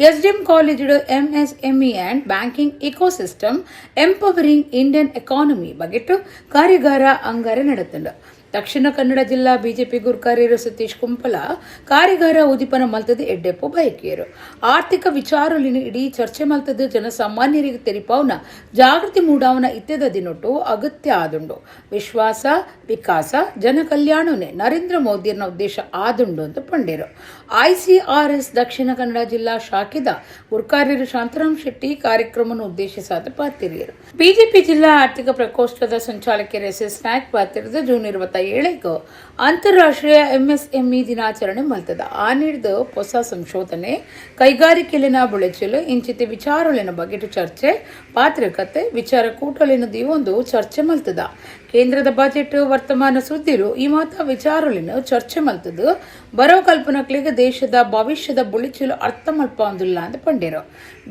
SDM college MSME and banking ecosystem empowering Indian economy ಬಗೆಟು ಕಾರ್ಯಾಗಾರ ಅಂಗಾರೆ ನಡೆತುಂಡು. ದಕ್ಷಿಣ ಕನ್ನಡ ಜಿಲ್ಲಾ ಬಿಜೆಪಿ ಗುರ್ಕಾರ್ಯರು ಸತೀಶ್ ಕುಂಪಲ ಕಾರ್ಯಾಗಾರ ಉದ್ದೀಪನ ಮಲ್ತದ ಎಡ್ಡೆಪ್ಪು ಬಯಕಿಯರು. ಆರ್ಥಿಕ ವಿಚಾರಲಿನ ಇಡೀ ಚರ್ಚೆ ಮಲ್ತದ ಜನಸಾಮಾನ್ಯರಿಗೆ ತೆರಿಪಾವ್ನ ಜಾಗೃತಿ ಮೂಡಾವನ ಇತ್ಯದ ದಿನೊಟ್ಟು ಅಗತ್ಯ ಆದುಂಡು. ವಿಶ್ವಾಸ, ವಿಕಾಸ, ಜನಕಲ್ಯಾಣನೇ ನರೇಂದ್ರ ಮೋದಿಯರ ಉದ್ದೇಶ ಆದುಂಡು ಅಂತ ಪಂಡೇರು. ಐಸಿಆರ್ಎಸ್ ದಕ್ಷಿಣ ಕನ್ನಡ ಜಿಲ್ಲಾ ಶಾಖೆದ ಗುರ್ಕಾರ್ಯರು ಶಾಂತರಾಮ್ ಶೆಟ್ಟಿ ಕಾರ್ಯಕ್ರಮವನ್ನು ಉದ್ದೇಶಿಸಾದ ಪಾತಿರಿಯರು. ಬಿಜೆಪಿ ಜಿಲ್ಲಾ ಆರ್ಥಿಕ ಪ್ರಕೋಷ್ಠದ ಸಂಚಾಲಕರು ಎಸ್ ಎಸ್ ನಾಯ್ಕ್ ಪಾತಿರದ ಜೂನ್ 27ಕ್ಕೆ ಅಂತಾರಾಷ್ಟ್ರೀಯ ಎಂಎಸ್ಎಂಇ ದಿನಾಚರಣೆ ಮಲ್ತದ. ಆ ನೀಡ್ದು ಹೊಸ ಸಂಶೋಧನೆ, ಕೈಗಾರಿಕೆಲಿನ ಬುಳೆಚಲು ಇಂಚಿತಿ ವಿಚಾರಲಿನ ಬಗೆಟು ಚರ್ಚೆ, ಪಾತ್ರಕತೆ, ವಿಚಾರ ಕೂಟಲಿನ ಒಂದು ಚರ್ಚೆ ಮಲ್ತದ. ಕೇಂದ್ರದ ಬಜೆಟ್, ವರ್ತಮಾನ ಸುದ್ದಿರು ಈ ಮಾತ ವಿಚಾರಲಿನ ಚರ್ಚೆ ಮಲ್ತದು ಬರೋ ಕಲ್ಪನಕ್ಲಿಗೆ ದೇಶದ ಭವಿಷ್ಯದ ಬುಳಿಚಲು ಅರ್ಥ ಮಲ್ಪೊಂದಿಲ್ಲ ಅಂತ ಪಂಡೇರು.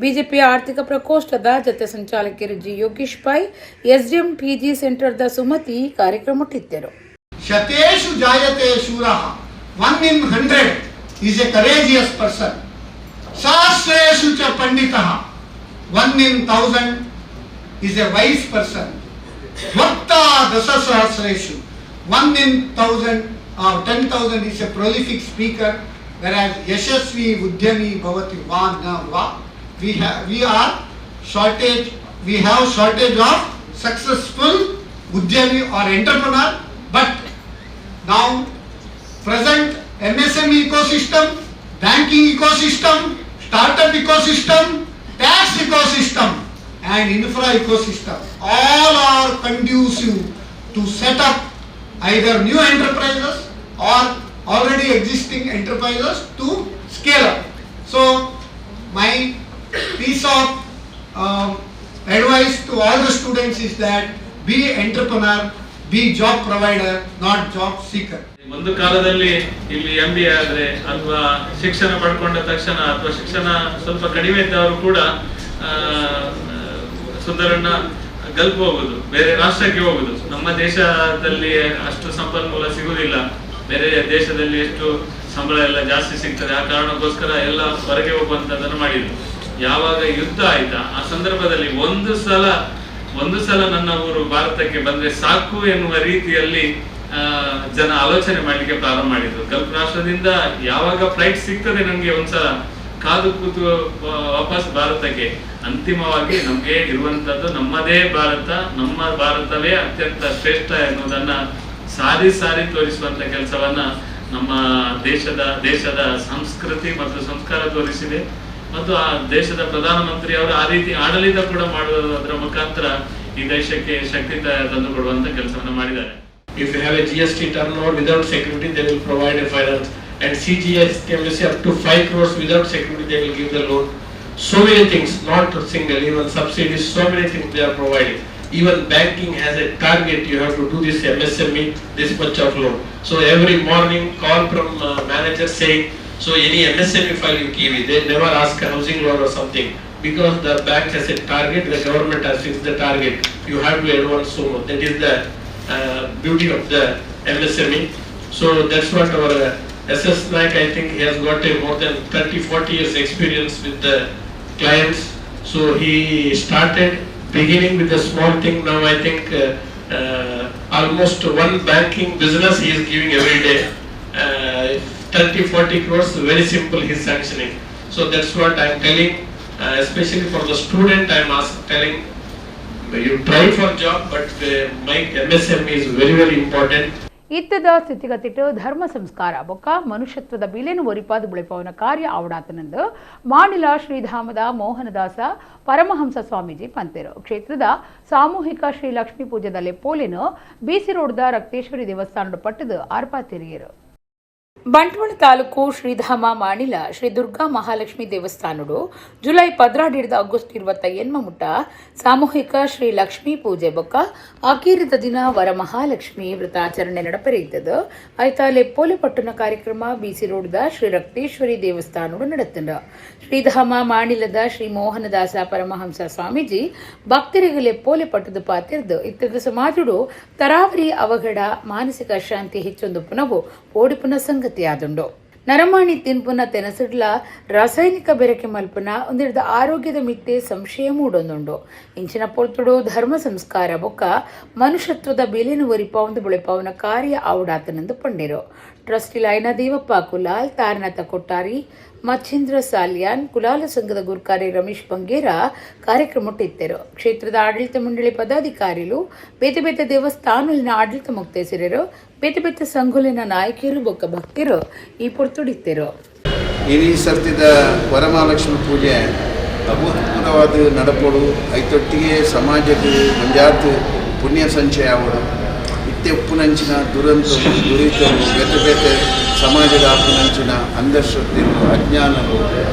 ಬಿಜೆಪಿಯ ಆರ್ಥಿಕ ಪ್ರಕೋಷ್ಠದ ಜೊತೆ ಸಂಚಾಲಕರು G Yogesh Pai, SDM PG ಸೆಂಟರ್ದ ಸುಮತಿ ಕಾರ್ಯಕ್ರಮಟ್ಟಿದ್ದರು. ಶತೇಷು ಜಾಯತೆ ಶೂರಃ, 1 in 100 is a courageous person. ಸಹಸ್ರೇಷು ಚ ಪಂಡಿತಃ, 1 in 1000 is a wise person. ವಕ್ತಾ ದಶಸಹಸ್ರೇಷು, 1 in 1000 10,000 is a prolific speaker, whereas Yashasvi Udyami Bhavati Va Na Va. We are shortage, we have shortage of successful Udyami or entrepreneur, but now present MSME ecosystem, banking ecosystem, startup ecosystem, tax ecosystem and infra ecosystem all are conducive to set up either new enterprises or already existing enterprises to scale up. So my piece of advice to all the students is that be entrepreneur, be job provider, not job seeker. ಒಂದು ಕಾಲದಲ್ಲಿ ಇಲ್ಲಿ MBA ಆದ್ರೆ ಅಥವಾ ಶಿಕ್ಷಣ ಪಡ್ಕೊಂಡ ತಕ್ಷಣ ಅಥವಾ ಶಿಕ್ಷಣ ಸ್ವಲ್ಪ ಕಡಿಮೆ ಇದ್ದವರು ಕೂಡ ಸುಂದರಣ್ಣ ಗಲ್ಫ್ ಹೋಗುದು, ಬೇರೆ ರಾಷ್ಟ್ರಕ್ಕೆ ಹೋಗುದು. ನಮ್ಮ ದೇಶದಲ್ಲಿ ಅಷ್ಟು ಸಂಪನ್ಮೂಲ ಸಿಗುದಿಲ್ಲ, ಬೇರೆ ದೇಶದಲ್ಲಿ ಎಷ್ಟು ಸಂಬಳ ಎಲ್ಲ ಜಾಸ್ತಿ ಸಿಗ್ತದೆ. ಆ ಕಾರಣಕ್ಕೋಸ್ಕರ ಎಲ್ಲ ಹೊರಗೆ ಹೋಗುವಂತದ್ದನ್ನು ಮಾಡಿದ್ರು. ಯಾವಾಗ ಯುದ್ಧ ಆಯ್ತಾ, ಆ ಸಂದರ್ಭದಲ್ಲಿ ಒಂದು ಸಲ ನನ್ನ ಊರು ಭಾರತಕ್ಕೆ ಬಂದ್ರೆ ಸಾಕು ಎನ್ನುವ ರೀತಿಯಲ್ಲಿ ಜನ ಆಲೋಚನೆ ಮಾಡ್ಲಿಕ್ಕೆ ಪ್ರಾರಂಭ ಮಾಡಿದ್ರು. ಗಲ್ಫ್ ರಾಷ್ಟ್ರದಿಂದ ಯಾವಾಗ ಫ್ಲೈಟ್ ಸಿಗ್ತದೆ ನಮ್ಗೆ, ಒಂದ್ಸಲ ಕಾದು ಕೂತು ವಾಪಸ್ ಭಾರತಕ್ಕೆ. ಅಂತಿಮವಾಗಿ ನಮ್ಗೆ ಇರುವಂತದ್ದು ನಮ್ಮದೇ ಭಾರತ, ನಮ್ಮ ಭಾರತವೇ ಅತ್ಯಂತ ಶ್ರೇಷ್ಠ ಎನ್ನುವುದನ್ನ ಸಾರಿ ಸಾರಿ ತೋರಿಸುವಂತ ಕೆಲಸವನ್ನ ನಮ್ಮ ದೇಶದ ದೇಶದ ಸಂಸ್ಕೃತಿ ಮತ್ತು ಸಂಸ್ಕಾರ ತೋರಿಸಿದೆ. ಮತ್ತು ಆ ದೇಶದ ಪ್ರಧಾನಮಂತ್ರಿ ಅವರು ಆ ರೀತಿ ಆಡಳಿತ ಕೂಡ ಮಾಡುವುದರ ಮುಖಾಂತರ ಈ ದೇಶಕ್ಕೆ ಶಕ್ತಿ ತಂದು ಕೊಡುವಂತ ಕೆಲಸವನ್ನು ಮಾಡಿದ್ದಾರೆ. If you have a GST turnover without security, they will provide a finance. And CGST MSC up to 5 crores without security, they will give the loan. So many things, not single, even subsidies, so many things they are providing. Even banking has a target, you have to do this MSME, this much of loan. So every morning call from manager saying, so any MSME file you give, they never ask a housing loan or something. Because the bank has a target, the government has fixed the target, you have to advance so much. That is the beauty of the MSME. So that's what our SS Naik, I think he has got a more than 30-40 years experience with the clients. So he started beginning with a small thing. Now I think almost one banking business he is giving every day. 30-40 crores, very simple he is sanctioning. So that's what I am telling, especially for the student I am telling, you try for job, but my MSME is very very important. ಇತ್ತದ ಸ್ಥಿತಿಗತಿಟ್ಟು ಧರ್ಮ ಸಂಸ್ಕಾರ ಬೊಕ್ಕ ಮನುಷ್ಯತ್ವದ ಬಿಲೆನು ಒರಿಪಾದು ಬುಳೆಪವನ ಕಾರ್ಯ ಆವಡಾತನೆಂದು ಮಾಣಿಲ ಶ್ರೀಧಾಮದ ಮೋಹನದಾಸ ಪರಮಹಂಸ ಸ್ವಾಮೀಜಿ ಪಂತೆರು. ಕ್ಷೇತ್ರದ ಸಾಮೂಹಿಕ ಶ್ರೀ ಲಕ್ಷ್ಮೀ ಪೂಜೆದಲ್ಲಿ ಪೋಲಿನು ಬಿಸಿ ರೋಡ್ದ ರಕ್ತೇಶ್ವರಿ ದೇವಸ್ಥಾನದ ಪಟ್ಟದ ಆರ್ಪಾತಿರಿಯರು. ಬಂಟ್ವಾಳ ತಾಲೂಕು ಶ್ರೀಧಾಮ ಮಾಣಿಲ ಶ್ರೀ ದುರ್ಗಾ ಮಹಾಲಕ್ಷ್ಮಿ ದೇವಸ್ಥಾನಡು ಜುಲೈ 12 ಆಗಸ್ಟ್ 28 ಮುಟ್ಟ ಸಾಮೂಹಿಕ ಶ್ರೀ ಲಕ್ಷ್ಮೀ ಪೂಜೆ ಬೊಕ್ಕ ಆಕೀರಿದ ದಿನ ವರಮಹಾಲಕ್ಷ್ಮಿ ವ್ರತಾಚರಣೆ ನಡಪರೆಯಿದ್ದದು. ಐತಾಲೆ ಪೋಲೆ ಪಟ್ಟಣ ಕಾರ್ಯಕ್ರಮ ಬಿಸಿ ರೋಡ್ದ ಶ್ರೀ ರಕ್ತೇಶ್ವರಿ ದೇವಸ್ಥಾನಡು ನಡೆತಂಡ. ಶ್ರೀಧಾಮ ಮಾಣಿಲದ ಶ್ರೀ ಮೋಹನದಾಸ ಪರಮಹಂಸ ಸ್ವಾಮೀಜಿ ಭಕ್ತರಿಗೆ ಪೋಲೆ ಪಟ್ಟದ ಪಾತಿರ್ದು ಇತ್ತದ ಸಮಾಜಡು ತರಾವರಿ ಅವಘಡ ಮಾನಸಿಕ ಶಾಂತಿ ಹೆಚ್ಚೊಂದು ಪುನವು ಪೋಡಿಪುನ ಸಂಗತಿಯಾದುಂಡು. ನರಮಾಣಿ ತಿನ್ಪುನ ತೆನಸಿಡ್ಲ ರಾಸಾಯನಿಕ ಬೆರಕೆ ಮಲ್ಪುನ ಒಂದಿರ್ದ ಆರೋಗ್ಯದ ಮಿತ್ತೆ ಸಂಶಯ ಮೂಡೊಂದುಂಡು. ಇಂಚಿನ ಪೊರ್ತುಡು ಧರ್ಮ ಸಂಸ್ಕಾರ ಬೊಕ್ಕ ಮನುಷ್ಯತ್ವದ ಬೆಲೆನು ಒರಿಪಾವಂದು ಬುಳೆಪಾವನ ಕಾರ್ಯ ಆವುಡಾತನೆಂದು ಪಂಡಿರು. ಟ್ರಸ್ಟಿ ಲೈನ ದೇವಪ್ಪ ಕುಲಾಲ್, ತಾರನಾಥ ಕೊಟ್ಟಾರಿ, ಮಚ್ಚಿಂದ್ರ ಸಾಲಿಯಾನ್, ಕುಲಾಲ ಸಂಘದ ಗುರ್ಕಾರಿ ರಮೇಶ್ ಬಂಗೇರ ಕಾರ್ಯಕ್ರಮಟ್ಟಿದ್ದರು. ಕ್ಷೇತ್ರದ ಆಡಳಿತ ಮಂಡಳಿ ಪದಾಧಿಕಾರಿಲು, ಬೇತೆ ಬೇತೆ ದೇವಸ್ಥಾನಲಿನ ಆಡಳಿತ ಮುಕ್ತೇಸರರು, ಬೇತೆ ಬೇತೆ ಸಂಘುಲಿನ ನಾಯಕಿಯರು ಬೊಕ್ಕ ಭಕ್ತರು ಈ ಪೊರ್ತುಡಿತ್ತೆರು. ಈ ಸರ್ತಿದ ವರಮಹಾಲಕ್ಷ್ಮಿ ಪೂಜೆ ಅಭೂತಪೂರ್ವವಾದ ನಡಪೋಡು, ಐತೊಟ್ಟಿಗೆ ಸಮಾಜಕ್ಕೆ ಒಂಜಾತ್ ಪುಣ್ಯ ಸಂಚಯ ಆವಡು. ಇತ್ತೆ ಉಪ್ಪುನಂಚಿನ ದುರಂತವು, ದುರಿತವು, ಬೇತೆ ಬೇತೆ ಸಮಾಜದ ಆಪುನಂಚಿನ ಅಂಧಶ್ರದ್ಧೆಲು, ಅಜ್ಞಾನವು,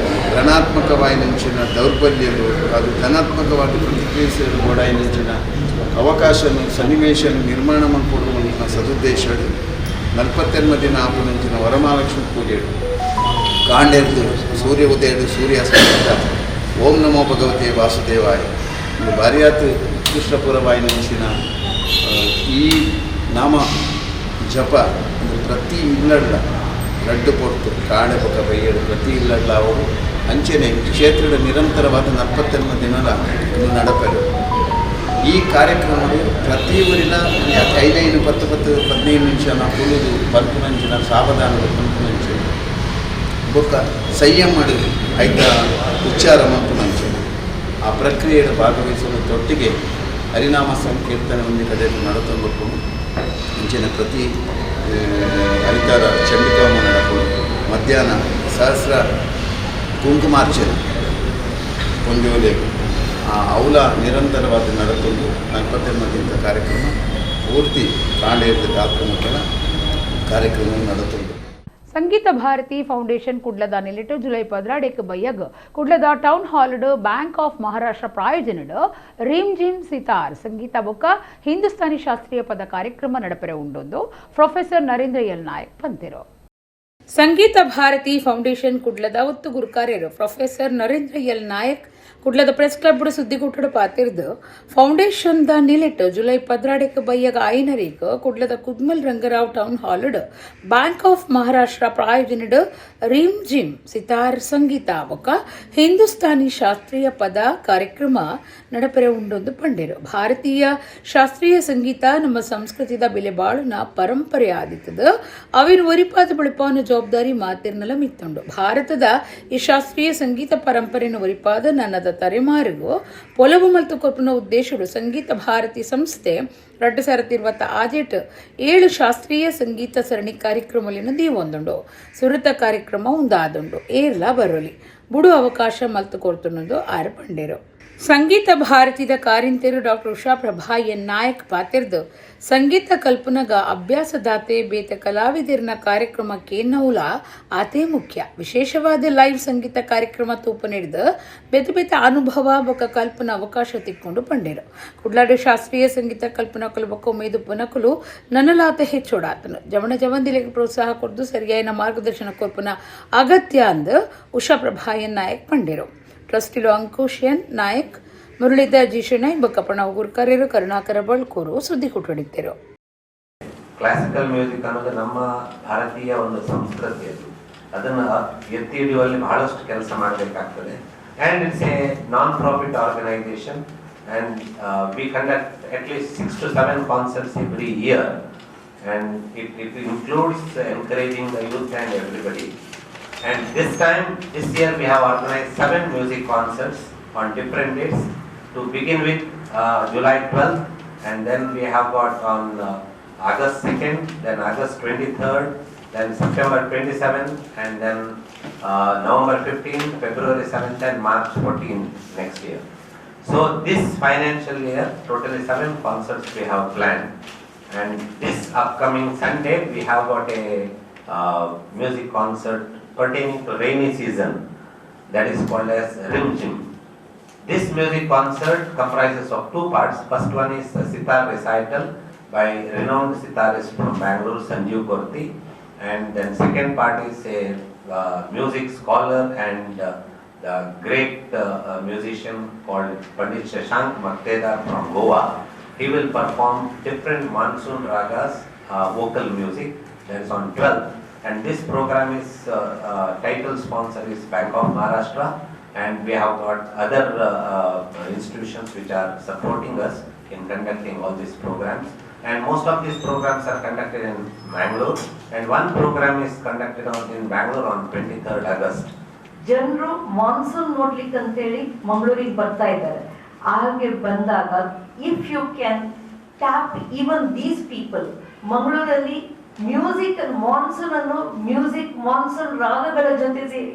ಋಣಾತ್ಮಕವಾಯಿನಂಚಿನ ದೌರ್ಬಲ್ಯಲು, ಅದು ಧನಾತ್ಮಕವಾಗಿ ಪ್ರತಿಕ್ರಿಯಿಸಲು ಗೋಡಾಯಿನಂಚಿನ ಅವಕಾಶನು ಸನ್ನಿವೇಶನು ನಿರ್ಮಾಣ ಮಾಡಿಕೊಡುವಂಥ ಸದುದ್ದೇಶ 48 ದಿನ ಆಪುನಂಚಿನ ವರಮಹಾಲಕ್ಷ್ಮಿ ಪೂಜೆ. ಕಾಂಡೆರ್ದು ಸೂರ್ಯ ಉದಯಡು ಸೂರ್ಯಾಸ್ತದ ಓಂ ನಮೋ ಭಗವತೆ ವಾಸುದೇವಾಯ ಒಂದು ಭಾರಿಯಾತ್ ಉತ್ಕೃಷ್ಟಪುರವಾಯಿನಂಚಿನ ಈ ನಾಮ ಜಪ ಅಂದರೆ ಪ್ರತಿ ಇಲ್ಲಡ್ಲ ರಡ್ಡು ಪೊರ್ತು ಕಾಡೆ ಬೊಕ್ಕ ಬೈಯಡು ಪ್ರತಿ ಇಲ್ಲಡ್ಲ ಅವರು ಅಂಚೆನೆ ಕ್ಷೇತ್ರದ ನಿರಂತರವಾದ 48 ದಿನದ ಇದು ನಡಪರು. ಈ ಕಾರ್ಯಕ್ರಮಗಳು ಪ್ರತಿ ಊರಿನ ಐದೈದು ಪತ್ತು ಪತ್ತು 15 ನಿಮಿಷ ಕುಳಿದು ಪನ್ಪುನಂಚಿನ ಸಾವಧಾನದ ಪನ್ಪುನಂಚಿನ ಬೊಕ್ಕ ಸಂಯಮ ಐತ ಉಚ್ಚಾರ ಮಲ್ಪುನಂಚಿನ ಆ ಪ್ರಕ್ರಿಯೆಯ ಭಾಗವಹಿಸುವ ತೊಟ್ಟಿಗೆ ಹರಿನಾಮ ಸಂಕೀರ್ತನೆ ಒಂದು ಕಡೆ ನಡತೊಂದು. ಅಂಚಿನ ಪ್ರತಿ ಹರಿತಾರ ಚಂಡಿಕಾಮ ನಡಪುಂಡು. ಮಧ್ಯಾಹ್ನ ಸಹಸ್ರ ಕುಂಕುಮಾರ್ಚನೆ ಪೊಂಜೋಲೆ ಆ ಅವಲ ನಿರಂತರವಾದ ನಡತೊಂದು 48 ದಿನದ ಕಾರ್ಯಕ್ರಮ ಪೂರ್ತಿ ಕಾಂಡೇರ್ದ ರಾತ್ರಿ ಮುಟ್ಟಣ ಕಾರ್ಯಕ್ರಮ ನಡತೊಂದು. ಸಂಗೀತ ಭಾರತಿ ಫೌಂಡೇಶನ್ ಕುಡ್ಲದ ನಿಲಿಟ್ಟು ಜುಲೈ 12 ಬಯ್ಯಗ್ ಕುಡ್ಲದ ಟೌನ್ ಹಾಲ್ಡ್ ಬ್ಯಾಂಕ್ ಆಫ್ ಮಹಾರಾಷ್ಟ್ರ ಪ್ರಾಯೋಜನಡ್ ರೀಮ್ ಜಿಮ್ ಸಿತಾರ್ ಸಂಗೀತ ಬೊಕ್ಕ ಹಿಂದೂಸ್ತಾನಿ ಶಾಸ್ತ್ರೀಯ ಪದ ಕಾರ್ಯಕ್ರಮ ನಡಪೆರೆ ಉಂಡೊಂದು ಪ್ರೊಫೆಸರ್ ನರೇಂದ್ರ ಎಲ್ ನಾಯಕ್ ಪಂತೆರು. ಸಂಗೀತ ಭಾರತಿ ಫೌಂಡೇಶನ್ ಕುಡ್ಲದ ಒತ್ತು ಗುರುಕಾರ್ಯರು ಪ್ರೊಫೆಸರ್ ನರೇಂದ್ರ ಎಲ್ ನಾಯಕ್ ಕುಡ್ಲದ ಪ್ರೆಸ್ ಕ್ಲಬ್ ಸುದ್ದಿಗುಟ್ಟಡು ಪಾತಿರ್ದು, ಫೌಂಡೇಶನ್ the ನಿಲೆಟ್ ಜುಲೈ 12 ಬಯ್ಯಗ ಐನರೀಕ್ ಕುಡ್ಲದ ಕುದ್ಮಲ್ ರಂಗರಾವ್ ಟೌನ್ ಹಾಲ್ಡ್ ಬ್ಯಾಂಕ್ ಆಫ್ ಮಹಾರಾಷ್ಟ್ರ ಪ್ರಾಯೋಜನಡ್ ರೀಮ್ ಜಿಮ್ ಸಿತಾರ್ ಸಂಗೀತ ಬೊಕ್ಕ ಹಿಂದೂಸ್ತಾನಿ ಶಾಸ್ತ್ರೀಯ ಪದ ಕಾರ್ಯಕ್ರಮ ನಡಪೆರೆ ಉಂಡೊಂದು ಪಂಡೆರು. ಭಾರತೀಯ ಶಾಸ್ತ್ರೀಯ ಸಂಗೀತ ನಮ್ಮ ಸಂಸ್ಕೃತಿದ ಬೆಲೆ ಬಾಳುನ ಪರಂಪರೆ ಆದಿತ್ತದ. ಅವಿನ ಒರಿಪಾದ ಬಳಿಪಾನ ಜವಾಬ್ದಾರಿ ಮಾತಿರ್ನಲ ಮಿತ್ತುಂಡು. ಭಾರತದ ಈ ಶಾಸ್ತ್ರೀಯ ಸಂಗೀತ ಪರಂಪರೆಯನ್ನು ಒರಿಪಾದ ನನ್ನದ ತಲೆಮಾರಿಗೂ ಪೊಲವು ಮಲ್ತು ಕೊರ್ಪುನ ಉದ್ದೇಶಡು ಸಂಗೀತ ಭಾರತಿ ಸಂಸ್ಥೆ 2026 7 ಶಾಸ್ತ್ರೀಯ ಸಂಗೀತ ಸರಣಿ ಕಾರ್ಯಕ್ರಮಲಿನ ದೀವೊಂದುಂಡು. ಸುರುತ ಕಾರ್ಯಕ್ರಮ ಉಂದಾದುಂಡು. ಏರ್ಲಾ ಬರೋಲಿ. ಬುಡು ಅವಕಾಶ ಮಲ್ತು ಕೊರ್ತುನೊಂದು ಆರ್ ಪಂಡೆರು. ಸಂಗೀತ ಭಾರತಿದ ಕಾರಿಂತೆರು ಡಾಕ್ಟರ್ ಉಷಾ ಪ್ರಭಾ ಎನ್ ನಾಯಕ್ ಪಾತಿರ್ದು ಸಂಗೀತ ಕಲ್ಪನಗ ಅಭ್ಯಾಸದಾತೆ ಬೇತ ಕಲಾವಿದರ್ನ ಕಾರ್ಯಕ್ರಮಕ್ಕೆ ನೌಲ ಆತೇ ಮುಖ್ಯ. ವಿಶೇಷವಾದ ಲೈವ್ ಸಂಗೀತ ಕಾರ್ಯಕ್ರಮ ತೂಪ ನೀಡಿದ ಬೇತೆ ಬೇತೆ ಅನುಭವ ಬೊಕ ಕಲ್ಪನ ಅವಕಾಶ ತಿಕ್ಕೊಂಡು ಪಂಡೇರು. ಕುಡ್ಲಾಡು ಶಾಸ್ತ್ರೀಯ ಸಂಗೀತ ಕಲ್ಪನಾ ಬೊಕ್ಕ ಮೇದು ಪುನಕುಲು ನನಲಾತ ಹೆಚ್ಚೋಡಾತನು ಜವಣ ಜವಂದಿಲೆಗೆ ಪ್ರೋತ್ಸಾಹ ಕೊಡ್ದು ಸರಿಯಾದ ಮಾರ್ಗದರ್ಶನ ಕೊರ್ಪುನ ಅಗತ್ಯ ಅಂದು ಉಷಾ ಪ್ರಭಾ ಎನ್ ನಾಯಕ್ ಪಂಡೇರು. ಟ್ರಸ್ಟಿಲು ಅಂಕುಶ್ ಎನ್ ನಾಯಕ್, ಮುರಳೀಧರ್ ಜಿ ಶೆಣೈ ಬೊಕ್ಕ ಪ್ರಣವ್ ಗುರ್ಕರೇರು, ಕರುಣಾಕರ ಬಳ್ಕೂರು ಸುದ್ದಿ ಕೊಟ್ಟಿದ್ದರು. ಕ್ಲಾಸಿಕಲ್ ಮ್ಯೂಸಿಕ್ ಅನ್ನೋದು ನಮ್ಮ ಭಾರತೀಯ ಒಂದು ಸಂಸ್ಕೃತಿ. ಅದು ಅದನ್ನು ಎತ್ತಿ ಹಿಡಿಯುವಲ್ಲಿ ಬಹಳಷ್ಟು ಕೆಲಸ ಮಾಡಬೇಕಾಗ್ತದೆ. And it's a non profit organization and we conduct at least 6 to 7 concerts every year, and it includes encouraging the youth and everybody. And this time, this year, we have organized seven music concerts on different dates. To begin with, July 12th, and then we have got on August 2nd, then August 23rd, then September 27th, and then November 15th, February 7th, and March 14th next year. So this financial year, totally seven concerts we have planned. And this upcoming Sunday, we have got a music concert pertaining to rainy season, that is called as Rim Jhim. This music concert comprises of two parts. First one is a sitar recital by renowned sitarist from Bangalore, Sanjeev Gorti, and then second part is a music scholar and the great musician called Pandit Shashank Maktedar from Goa. He will perform different monsoon ragas, vocal music. That is on 12th. And this program is title sponsor is Bank of Maharashtra, and we have got other institutions which are supporting us in conducting all these programs. And most of these programs are conducted in Mangalore, and one program is conducted in Bangalore on 23rd August. ಜನರು ಮಾನ್ಸೂನ್ ನೋಡ್ಲಿಕ್ಕೆ ಅಂತೇಳಿ ಮಂಗಳೂರಿಗೆ ಬರ್ತಾ ಇದ್ದಾರೆ. ಹಾಗೆ ಬಂದಾಗ if you can tap even these people, ಮಂಗಳೂರಲ್ಲಿ ಮ್ಯೂಸಿಕ್ ಮಾನ್ಸೂನ್ ಅನ್ನು ಮ್ಯೂಸಿಕ್ ಮಾನ್ಸೂನ್ ರಾಗಗಳ ಜೊತೆ ಸೇರಿ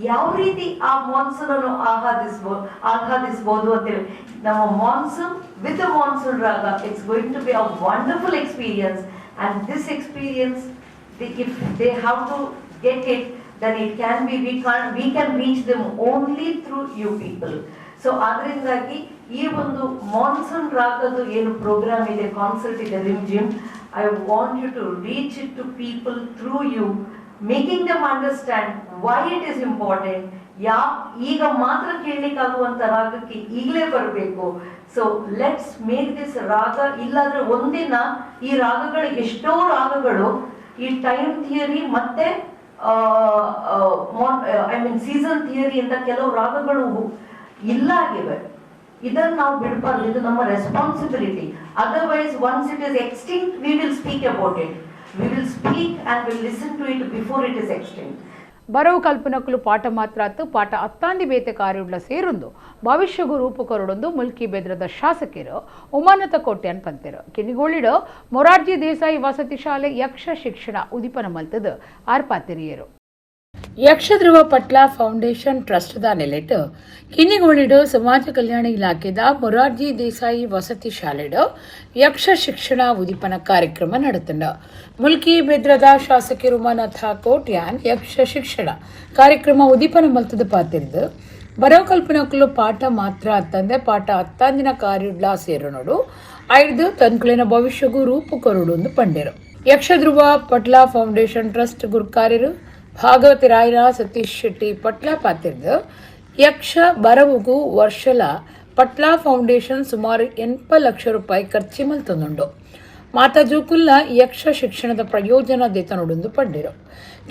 ಯಾವ ರೀತಿ ಆ ಮಾನ್ಸೂನ್ ಅನ್ನು ಆಹ್ಲಾದಿಸ್ಬೋದು ಅಂತೇಳಿ, ನಮ್ಮ ಮಾನ್ಸೂನ್ ವಿತ್ ಮಾನ್ಸೂನ್ ರಾಗ, it's going to be a wonderful experience. And this experience, if they have to get it, then it can be we can we can reach them only through you people. So ಅದರಿಂದಾಗಿ ಈ ಒಂದು ಮಾನ್ಸೂನ್ ರಾಗದ್ದು ಏನು ಪ್ರೋಗ್ರಾಮ್ ಇದೆ, ಕಾನ್ಸರ್ಟ್ ಇದೆ, rim gym, I want you to reach it to people through you, making them understand why it is important. ಈಗ ಮಾತ್ರ ಕೇಳಲಿಕ್ಕಾಗುವಂತ ರಾಗಕ್ಕೆ ಈಗಲೇ ಬರಬೇಕು. ಸೊ let's make this ರಾಗ. ಇಲ್ಲಾಂದ್ರೆ ಒಂದಿನ ಈ ರಾಗಗಳು, ಎಷ್ಟೋ ರಾಗಗಳು ಈ ಟೈಮ್ ಥಿಯರಿ ಮತ್ತೆ, I mean, season ಥಿಯರಿಯಿಂದ ಕೆಲವು ರಾಗಗಳು ಇಲ್ಲ ಆಗಿವೆ. ಇದನ್ನು ನಾವು ಬಿಡಬಾರ್ದು. ಇದು ನಮ್ಮ responsibility. Otherwise, once it is extinct, we will speak about it. We will speak and will listen to it before it is extinct. ಬರವು ಕಲ್ಪನಕುಲು ಪಾಠ ಮಾತ್ರ ಅತ್ತು, ಪಾಠ ಅತ್ತಾಂದಿ ಬೇತೆ ಕಾರ್ಯುಡ್ಲ ಸೇರೊಂದು ಭವಿಷ್ಯಗು ರೂಪುಕೊರಡೊಂದು ಮುಲ್ಕಿ ಬೆದ್ರದ ಶಾಸಕರು ಉಮಾನತ ಕೋಟ್ಯಾನ್ ಪಂತೆರು. ಕಿನ್ನಿಗೋಳಿಡು ಮೊರಾರ್ಜಿ ದೇಸಾಯಿ ವಸತಿ ಶಾಲೆ ಯಕ್ಷ ಶಿಕ್ಷಣ ಉದಿಪನ ಮಲ್ತದ ಆರ್ಪಾತಿರಿಯರು. Yakshadhruva Patla foundation trust the ನೆಲೆಟ್ ಕಿನ್ನಿಗೋಳಿಡು ಸಮಾಜ ಕಲ್ಯಾಣ ಇಲಾಖೆದ ಮೊರಾರ್ಜಿ ದೇಸಾಯಿ ವಸತಿ ಶಾಲೆಡು ಯಕ್ಷ ಶಿಕ್ಷಣ ಉದಿಪನ ಕಾರ್ಯಕ್ರಮ ನಡೆತಂಡ. ಮುಲ್ಕಿ ಬೆದ್ರದ ಶಾಸಕರು ಉಮಾನಾಥ ಕೋಟ್ಯಾನ್ ಯಕ್ಷ ಶಿಕ್ಷಣ ಕಾರ್ಯಕ್ರಮ ಉದಿಪನ ಮಲ್ತದ ಪಾತಿರ್ದು, ಬರವು ಕಲ್ಪನಕುಲು ಪಾಠ ಮಾತ್ರ ಅತ್ತಂದೆ ಪಾಠ ಅತ್ತಾಂದಿನ ಕಾರ್ಯುಡ್ಲಾ ಸೇರೋನೋಡು, ಐದು ತನ್ಕುಲಿನ ಭವಿಷ್ಯಗೂ ರೂಪು ಕೊರಡು ಒಂದು ಪಂಡೆರು. ಯಕ್ಷಧ್ರುವ ಪಟ್ಲ ಫೌಂಡೇಶನ್ ಟ್ರಸ್ಟ್ ಗುರ್ಕಾರ್ಯರು ಭಾಗವತಿ ರಾಯರ ಸತೀಶ್ ಶೆಟ್ಟಿ ಪಟ್ಲ ಪಾತಿರ್ದು, ಯಕ್ಷ ಬರವುಗು ವರ್ಷಲ ಪಟ್ಲ ಫೌಂಡೇಶನ್ ಸುಮಾರು 80 ಲಕ್ಷ ರೂಪಾಯಿ ಖರ್ಚಿ ಮಲ್ತೊಂದುಂಡು. ಮಾತಾ ಜೋಕುಲ್ಲ ಯಕ್ಷ ಶಿಕ್ಷಣದ ಪ್ರಯೋಜನ ದೇತನೊಡೊಂದು ಪಂಡಿರು.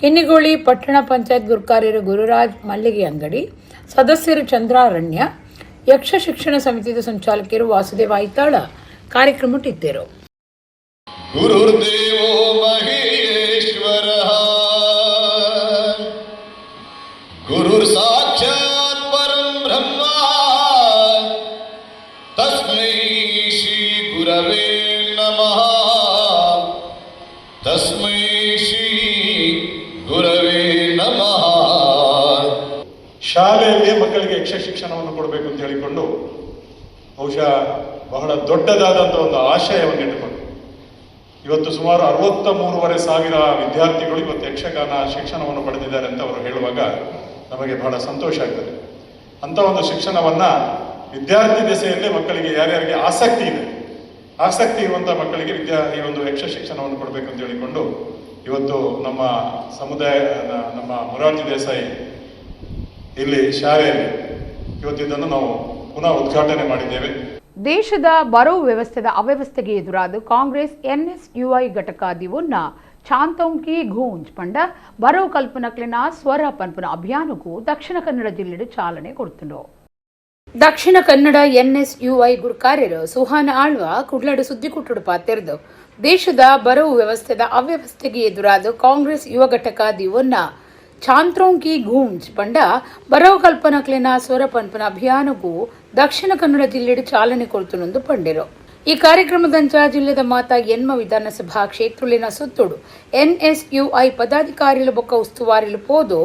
ಕಿನ್ನಿಗೋಳಿ ಪಟ್ಟಣ ಪಂಚಾಯತ್ ಗುರ್ಕಾರ್ಯರು ಗುರುರಾಜ್ ಮಲ್ಲಿಗೆ ಅಂಗಡಿ, ಸದಸ್ಯರು ಚಂದ್ರಾರಣ್ಯ, ಯಕ್ಷ ಶಿಕ್ಷಣ ಸಮಿತಿಯ ಸಂಚಾಲಕರು ವಾಸುದೇವ ಐತಾಳ ಕಾರ್ಯಕ್ರಮ ಇದ್ದರು. गुरुर्देवो महेश्वरः, गुरुर्साक्षात् परं ब्रह्म, तस्मै श्रीगुरवे नमः, तस्मै श्री गुरवे नमः. ಶಾಲೆಯಲ್ಲಿಯೇ ಮಕ್ಕಳಿಗೆ ಯಕ್ಷ ಶಿಕ್ಷಣವನ್ನು ಕೊಡಬೇಕು ಅಂತ ಹೇಳಿಕೊಂಡು ಬಹುಶಃ ಬಹಳ ದೊಡ್ಡದಾದಂಥ ಒಂದು ಆಶಯವನ್ನು ಇಟ್ಟುಕೊಂಡು ಇವತ್ತು ಸುಮಾರು 63,500 ವಿದ್ಯಾರ್ಥಿಗಳು ಇವತ್ತು ಯಕ್ಷಗಾನ ಶಿಕ್ಷಣವನ್ನು ಪಡೆದಿದ್ದಾರೆ ಅಂತ ಅವರು ಹೇಳುವಾಗ ನಮಗೆ ಬಹಳ ಸಂತೋಷ ಆಗ್ತದೆ. ಅಂಥ ಒಂದು ಶಿಕ್ಷಣವನ್ನು ವಿದ್ಯಾರ್ಥಿ ದೆಸೆಯಲ್ಲೇ ಮಕ್ಕಳಿಗೆ, ಯಾರ್ಯಾರಿಗೆ ಆಸಕ್ತಿ ಇದೆ, ಆಸಕ್ತಿ ಇರುವಂಥ ಮಕ್ಕಳಿಗೆ ಈ ಒಂದು ಯಕ್ಷ ಶಿಕ್ಷಣವನ್ನು ಕೊಡಬೇಕು ಅಂತ ಹೇಳಿಕೊಂಡು ಇವತ್ತು ನಮ್ಮ ಸಮುದಾಯ, ನಮ್ಮ ಮೊರಾರ್ಜಿ ದೇಸಾಯಿ ಇಲ್ಲಿ ಶಾಲೆಯಲ್ಲಿ ಇವತ್ತು ಇದನ್ನು ನಾವು ಪುನಃ ಉದ್ಘಾಟನೆ ಮಾಡಿದ್ದೇವೆ. ದೇಶದ ಬರವು ವ್ಯವಸ್ಥೆದ ಅವ್ಯವಸ್ಥೆಗೆ ಎದುರಾದ ಕಾಂಗ್ರೆಸ್ ಎನ್ಎಸ್ಯುಐ ಘಟಕ ದಿವುನ್ನ ಚಾಂತೋಂಕಿ ಗೂಂಜ್ ಪಂಡ ಬರವು ಕಲ್ಪನಕ್ಲಿನ ಸ್ವರ ಪನ್ಪುನ ಅಭಿಯಾನಕ್ಕೂ ದಕ್ಷಿಣ ಕನ್ನಡ ಜಿಲ್ಲೆಡು ಚಾಲನೆ ಕೊಡ್ತುಂಡು. ದಕ್ಷಿಣ ಕನ್ನಡ ಎನ್ಎಸ್ಯುಐ ಗುರ್ಕಾರ್ಯರು ಸುಹಾನ ಆಳ್ವ ಕುಡ್ಲಡು ಸುದ್ದಿಕುಟ್ಟುಡು ಪಾತೆರ್ದು ದೇಶದ ಬರವು ವ್ಯವಸ್ಥೆದ ಅವ್ಯವಸ್ಥೆಗೆ ಎದುರಾದ ಕಾಂಗ್ರೆಸ್ ಯುವ ಘಟಕ ದಿವನ್ನ ಚಾಂತ್ರೋಂಕಿ ಗೂಂಜ್ ಪಂಡ ಬರವು ಕಲ್ಪನಕ್ಲಿನ ಸ್ವರ ಪನ್ಪನ ಅಭಿಯಾನಕ್ಕೂ ದಕ್ಷಿಣ ಕನ್ನಡ ಜಿಲ್ಲೆಡು ಚಾಲನೆ ಕೊಡ್ತುನೊಂದು ಪಂಡಿರು. ಈ ಕಾರ್ಯಕ್ರಮದಂಚ ಜಿಲ್ಲೆದ ಮಾತಾ ಎನ್ಮ ವಿಧಾನಸಭಾ ಕ್ಷೇತ್ರಲಿನ ಸುತ್ತೋಡು ಎನ್ಎಸ್ಯುಐ ಪದಾಧಿಕಾರಿಲು ಬೊಕ್ಕ ಉಸ್ತುವಾರಿಲು ಪೋದು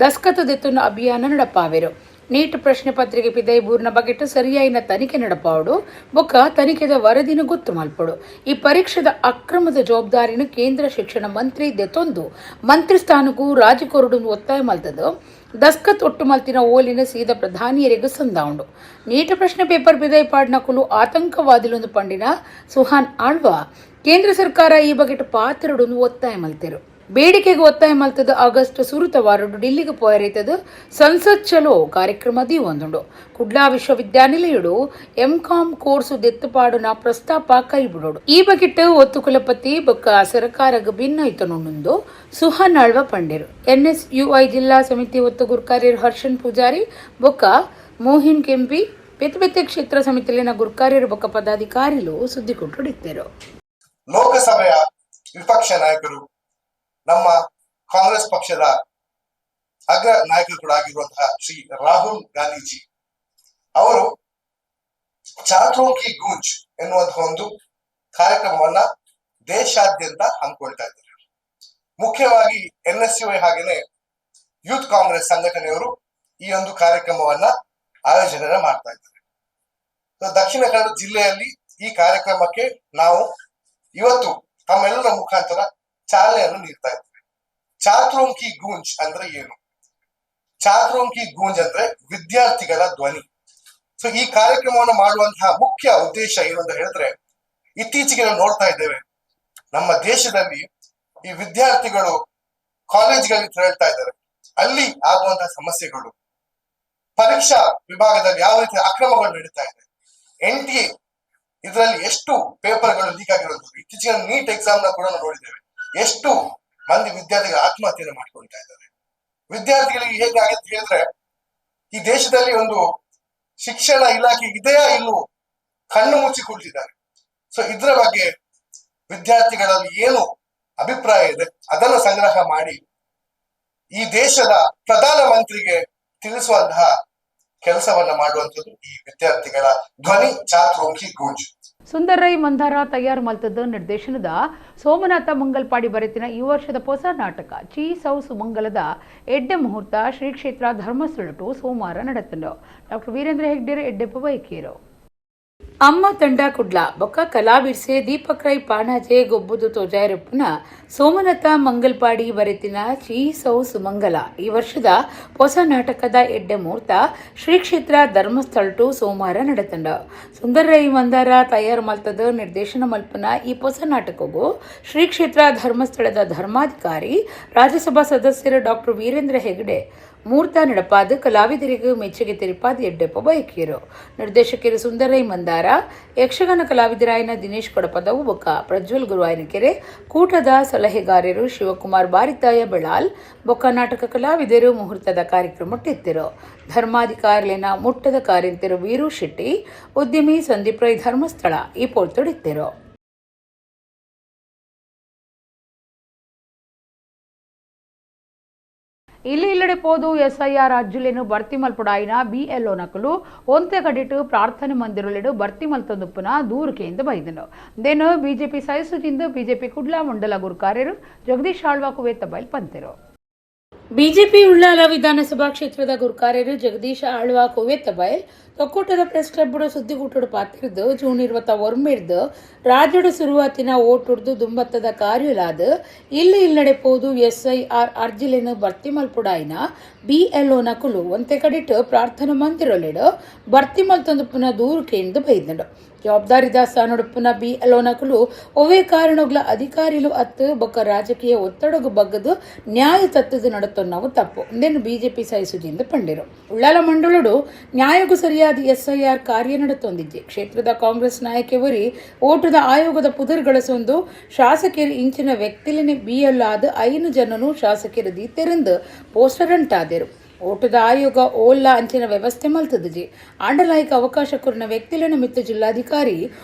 ದಸ್ಕತದೆತ್ತುನ ಅಭಿಯಾನ ನಡಪಾವೆರು. ನೀಟ್ ಪ್ರಶ್ನೆ ಪತ್ರಿಕೆ ಪಿದೈಬೂರ್ನ ಬಗೆಟ್ ಸರಿಯಾಯಿನ ತನಿಖೆ ನಡಪಾವಡು ಬೊಕ್ಕ ತನಿಖೆದ ವರದಿನ ಗೊತ್ತು ಮಲ್ಪಡು. ಈ ಪರೀಕ್ಷೆದ ಅಕ್ರಮದ ಜವಾಬ್ದಾರಿನ ಕೇಂದ್ರ ಶಿಕ್ಷಣ ಮಂತ್ರಿ ದೆತೊಂದು ಮಂತ್ರಿ ಸ್ಥಾನಕ್ಕೂ ರಾಜಕೊರಡು ಒತ್ತಾಯ ಮಲ್ತದು ದಸ್ಕತ್ ಒಟ್ಟು ಮಲ್ತಿನ ಓಲಿನ ಸೀದ ಪ್ರಧಾನಿಯರಿಗೂ ಸಂದಾವುಂಡು. ನೀಟ್ ಪ್ರಶ್ನೆ ಪೇಪರ್ ಪಿದೈಪಾಡ್ನಕುಲು ಆತಂಕವಾದಿಲೊಂದು ಪಂಡಿನ ಸುಹಾನ್ ಆಳ್ವಾ ಕೇಂದ್ರ ಸರ್ಕಾರ ಈ ಬಗೆಟ್ ಪಾತ್ರಡು ಒತ್ತಾಯ ಮಲ್ತಿರು. ಬೇಡಿಕೆಗೆ ಒತ್ತಾಯ ಮಲ್ತದ ಆಗಸ್ಟ್ ಸುರುತ ವಾರಡು ಡಿಲ್ಲಿಗೆ ಪೋಯರೈತದು ಸಂಸತ್ ಚಲೋ ಕಾರ್ಯಕ್ರಮ ದೀವೊಂದುಂಡು. ಕುಡ್ಲಾ ವಿಶ್ವವಿದ್ಯಾನಿಲಯಡು ಎಂಕಾಂ ಕೋರ್ಸು ದೆತ್ತುಪಾಡುನ ಪ್ರಸ್ತಾಪ ಕೈಬಿಡೋಡು. ಈ ಬಗೆಟ್ ಒತ್ತು ಕುಲಪತಿ ಬೊಕ್ಕ ಸರ್ಕಾರಗ್ ಭಿನ್ನೈತನುಂಡು ಸುಹಾನ್ ಆಳ್ವ ಪಂಡಿರು. ಎನ್ಎಸ್ಯುಐ ಜಿಲ್ಲಾ ಸಮಿತಿ ಒತ್ತು ಗುರ್ಕಾರ್ಯರು ಹರ್ಷನ್ ಪೂಜಾರಿ ಬೊಕ್ಕ ಮೋಹಿನ್ ಕೆಂಪಿ ಬೆತ್ತೆ ಬೆತ್ತೆ ಕ್ಷೇತ್ರ ಸಮಿತಿಯಲ್ಲಿನ ಗುರ್ಕಾರ್ಯರು ಬೊಕ್ಕ ಪದಾಧಿಕಾರಿಲು ಸುದ್ದಿ ಕೊಟ್ಟಿದ್ದರು. ಲೋಕಸಭೆಯ ವಿಪಕ್ಷ ನಾಯಕರು, ನಮ್ಮ ಕಾಂಗ್ರೆಸ್ ಪಕ್ಷದ ಅಗ್ರ ನಾಯಕರು ಕೂಡ ಆಗಿರುವಂತಹ ಶ್ರೀ ರಾಹುಲ್ ಗಾಂಧೀಜಿ ಅವರು ಛಾತ್ರೋಂ ಕಿ ಗೂಂಜ್ ಎನ್ನುವಂತಹ ಒಂದು ಕಾರ್ಯಕ್ರಮವನ್ನ ದೇಶಾದ್ಯಂತ ಹಮ್ಮಿಕೊಳ್ತಾ ಇದ್ದಾರೆ. ಮುಖ್ಯವಾಗಿ ಎನ್ಎಸ್ಯುಐ ಹಾಗೇನೆ ಯೂತ್ ಕಾಂಗ್ರೆಸ್ ಸಂಘಟನೆಯವರು ಈ ಒಂದು ಕಾರ್ಯಕ್ರಮವನ್ನ ಆಯೋಜನೆ ಮಾಡ್ತಾ ಇದ್ದಾರೆ. ದಕ್ಷಿಣ ಕನ್ನಡ ಜಿಲ್ಲೆಯಲ್ಲಿ ಈ ಕಾರ್ಯಕ್ರಮಕ್ಕೆ ನಾವು ಇವತ್ತು ತಮ್ಮೆಲ್ಲರ ಮುಖಾಂತರ ಚಾಲನೆಯನ್ನು ನೀಡ್ತಾ ಇದ್ದೇವೆ. ಛಾತ್ರೋಂ ಕಿ ಗೂಂಜ್ ಅಂದ್ರೆ ಏನು? ಛಾತ್ರೋಂ ಕಿ ಗೂಂಜ್ ಅಂದ್ರೆ ವಿದ್ಯಾರ್ಥಿಗಳ ಧ್ವನಿ. ಸೊ ಈ ಕಾರ್ಯಕ್ರಮವನ್ನು ಮಾಡುವಂತಹ ಮುಖ್ಯ ಉದ್ದೇಶ ಏನು ಅಂತ ಹೇಳಿದ್ರೆ, ಇತ್ತೀಚೆಗೆ ನಾವು ನೋಡ್ತಾ ಇದ್ದೇವೆ, ನಮ್ಮ ದೇಶದಲ್ಲಿ ಈ ವಿದ್ಯಾರ್ಥಿಗಳು ಕಾಲೇಜ್ಗಳಲ್ಲಿ ತೆರಳ್ತಾ ಇದ್ದಾರೆ, ಅಲ್ಲಿ ಆಗುವಂತಹ ಸಮಸ್ಯೆಗಳು, ಪರೀಕ್ಷಾ ವಿಭಾಗದಲ್ಲಿ ಯಾವ ರೀತಿಯ ಅಕ್ರಮಗಳು ನಡೀತಾ ಇದೆ, NTA ಇದರಲ್ಲಿ ಎಷ್ಟು ಪೇಪರ್ಗಳು ಲೀಕ್ ಆಗಿರುವಂತದ್ದು, ಇತ್ತೀಚೆಗೆ ನೀಟ್ ಎಕ್ಸಾಮ್ ನ ಕೂಡ ನಾವು ನೋಡಿದ್ದೇವೆ, ಎಷ್ಟು ಮಂದಿ ವಿದ್ಯಾರ್ಥಿಗಳು ಆತ್ಮಹತ್ಯೆಯನ್ನು ಮಾಡ್ಕೊಳ್ತಾ ಇದ್ದಾರೆ. ವಿದ್ಯಾರ್ಥಿಗಳಿಗೆ ಹೇಗೆ ಆಗುತ್ತೆ ಹೇಳಿದ್ರೆ, ಈ ದೇಶದಲ್ಲಿ ಒಂದು ಶಿಕ್ಷಣ ಇಲಾಖೆ ಇದೆಯಾ ಇಲ್ಲವೋ ಕಣ್ಣು ಮುಚ್ಚಿಕೊಳ್ತಿದ್ದಾರೆ. ಸೊ ಇದರ ಬಗ್ಗೆ ವಿದ್ಯಾರ್ಥಿಗಳಲ್ಲಿ ಏನು ಅಭಿಪ್ರಾಯ ಇದೆ ಅದನ್ನು ಸಂಗ್ರಹ ಮಾಡಿ ಈ ದೇಶದ ಪ್ರಧಾನ ಮಂತ್ರಿಗೆ ತಿಳಿಸುವಂತಹ ಕೆಲಸವನ್ನ ಮಾಡುವಂಥದ್ದು ಈ ವಿದ್ಯಾರ್ಥಿಗಳ ಧ್ವನಿ ಛಾತ್ರೋಂ ಕಿ ಗೂಂಜ್. ಸುಂದರ್ ರೈ ಮಂದಾರ ತಯಾರು ಮಲ್ತದ ನಿರ್ದೇಶನದ ಸೋಮನಾಥ ಮಂಗಲ್ಪಾಡಿ ಬರೆತಿನ ಈ ವರ್ಷದ ಹೊಸ ನಾಟಕ ಚೀ ಸೌ ಸುಮಂಗಲದ ಎಡ್ಡೆ ಮುಹೂರ್ತ ಶ್ರೀ ಕ್ಷೇತ್ರ ಧರ್ಮಸ್ಥಳಟು ಸೋಮವಾರ ನಡೆತಂಡು. ಡಾಕ್ಟರ್ ವೀರೇಂದ್ರ ಹೆಗ್ಡೇರ್ ಎಡ್ಡೆಪ್ಪ ಬೈಕೇರು. ಅಮ್ಮ ತಂಡ ಕುಡ್ಲ ಬೊಕ್ಕ ಕಲಾವಿರ್ಸೆ ದೀಪಕ್ ರೈ ಪಾಣಾಜೆ ಗೊಬ್ಬುದು ತೋಜಾಯರಪ್ಪನ ಸೋಮನಾಥ ಮಂಗಲ್ಪಾಡಿ ಬರೆತಿನ ಚೀ ಸೌ ಸುಮಂಗಲ ಈ ವರ್ಷದ ಹೊಸ ನಾಟಕದ ಎಡ್ಡೆ ಮುಹೂರ್ತ ಶ್ರೀ ಕ್ಷೇತ್ರ ಧರ್ಮಸ್ಥಳಟು ಸೋಮವಾರ ನಡೆತಂಡ. ಸುಂದರ್ ರೈ ಮಂದಾರ ತಯಾರು ಮಲ್ತದ ನಿರ್ದೇಶನ ಮಲ್ಪನ ಈ ಹೊಸ ನಾಟಕವು ಶ್ರೀ ಕ್ಷೇತ್ರ ಧರ್ಮಸ್ಥಳದ ಧರ್ಮಾಧಿಕಾರಿ ರಾಜ್ಯಸಭಾ ಸದಸ್ಯರು ಡಾಕ್ಟರ್ ವೀರೇಂದ್ರ ಹೆಗ್ಡೆ ಮೂರ್ತ ನಡಪಾದ ಕಲಾವಿದರಿಗೆ ಮೆಚ್ಚುಗೆ ತೆರಿಪಾದ ಎಡ್ಡೆಪ್ಪ ಬಯಕಿಯರು. ನಿರ್ದೇಶಕರು ಸುಂದರೈ ಮಂದಾರ, ಯಕ್ಷಗಾನ ಕಲಾವಿದರಾಯನ ದಿನೇಶ್ ಕೊಡಪದವು ಬೊಕ್ಕ ಪ್ರಜ್ವಲ್ ಗುರುವಾಯನಕೆರೆ, ಕೂಟದ ಸಲಹೆಗಾರರು ಶಿವಕುಮಾರ್ ಬಾರಿತಾಯ ಬೆಳಾಲ್ ಬೊಕ್ಕ ನಾಟಕ ಕಲಾವಿದರು ಮುಹೂರ್ತದ ಕಾರ್ಯಕ್ರಮಟ್ಟಿತ್ತಿರು. ಧರ್ಮಾಧಿಕಾರಿಲೇನ ಮುಟ್ಟದ ಕಾರ್ಯಂತಿರು ವೀರು ಶೆಟ್ಟಿ, ಉದ್ಯಮಿ ಸಂದೀಪ್ ರೈ ಧರ್ಮಸ್ಥಳ ಈ ಪೋರ್ತೊಡಿತ್ತಿರು. ಇಲ್ಲಿ ಇಲ್ಲಡೆ ಪೋದು ಎಸ್ಐಆರ್ ಅರ್ಜಿಲೇನು ಭರ್ತಿ ಮಲ್ಪುಡಾಯಿನ ಬಿಎಲ್ಒ ನಕಲು ಒಂತೆ ಕಡಿಟು ಪ್ರಾರ್ಥನೆ ಮಂದಿರಲಿಡು ಭರ್ತಿ ಮಲ್ತೊಂದುಪ್ಪುನ ದೂರಿಕೆಯಿಂದ ಬೈದನು. ದೇನು ಬಿಜೆಪಿ ಸಹಿಸುತ್ತಿಂದು ಬಿಜೆಪಿ ಕುಡ್ಲಾ ಮಂಡಲ ಗುರುಕಾರ್ಯರು ಜಗದೀಶ್ ಆಳ್ವಾ ಕುವೇತ ಬೈಲ್ ಪಂತೆರು. ಬಿಜೆಪಿ ಉಳ್ಳಾಲ ವಿಧಾನಸಭಾ ಕ್ಷೇತ್ರದ ಗುರ್ಕಾರ್ಯರು ಜಗದೀಶ ಆಳ್ವ ಕುವೆತ್ತಬೈಲ್ ತೊಕ್ಕೊಟ್ಟದ ಪ್ರೆಸ್ ಕ್ಲಬ್ ಸುದ್ದಿಗೂಟಡು ಪಾತಿರ್ದು ಜೂನ್ 21 ರಾಜ್ಯಡು ಸುರುವಾತಿನ ಓಟುಡ್ದು ದುಂಬತ್ತದ ಕಾರ್ಯಲಾದ ಇಲ್ಲಿ ಇಲ್ಲಡೆ ಪೋದು ಎಸ್ಐಆರ್ ಅರ್ಜಿಲೆನ್ ಭರ್ತಿ ಮಲ್ಪುಡಾಯಿನ ಬಿಎಲ್ಒ ನಕುಲು ಒಂತೆ ಕಡಿಟ್ ಪ್ರಾರ್ಥನಾ ಮಂದಿರೊಲೆಡು ಭರ್ತಿ ಮಲ್ತೊಂದು ಪುನಃ ದೂರು ಕೇಂದು ಬೈದಂಡು. ಜವಾಬ್ದಾರಿ ದಾಸ್ತಾನುಡುಪ್ಪುನ ಬಿಎಲ್ಒ ನಕುಲು ಒವ್ವೇ ಕಾರಣಗಳ ಅಧಿಕಾರಿಲು ಅತ್ತು ಬೊಕ್ಕ ರಾಜಕೀಯ ಒತ್ತಡಗು ಬಗ್ಗದು ನ್ಯಾಯ ತತ್ತದು ನಡತೊನ್ನವು ತಪ್ಪು ಇಂದೇನು ಬಿಜೆಪಿ ಸಹಿಸುಜಿಂದ ಪಂಡಿರು. ಉಳ್ಳಾಲ ಮಂಡಳುಡು ನ್ಯಾಯಕ್ಕೂ ಸರಿಯಾದ ಎಸ್ಐಆರ್ ಕಾರ್ಯ ನಡತೊಂದಿಜ್ಜೆ. ಕ್ಷೇತ್ರದ ಕಾಂಗ್ರೆಸ್ ನಾಯಕವರಿ ಓಟದ ಆಯೋಗದ ಪುದರ್ಗಳಸೊಂದು ಶಾಸಕರು ಇಂಚಿನ ವ್ಯಕ್ತಿಲಿನ ಬಿಎಲ್ ಆದ 5 ಜನನು ಶಾಸಕರು ದೀತೆರೆಂದು ಪೋಸ್ಟರ್ ಅಂಟಾದರು. ಓಟದ ಆಯೋಗ ಓಲ್ಲ ಅಂಚಿನ ವ್ಯವಸ್ಥೆ ಮಲ್ತದಜಿ ಆಂಡಲಾಯಕ ಅವಕಾಶ ಕೊರಿನ ವ್ಯಕ್ತಿಲನ ಮಿತ್ತು ಜಿಲ್ಲಾಧಿಕಾರಿ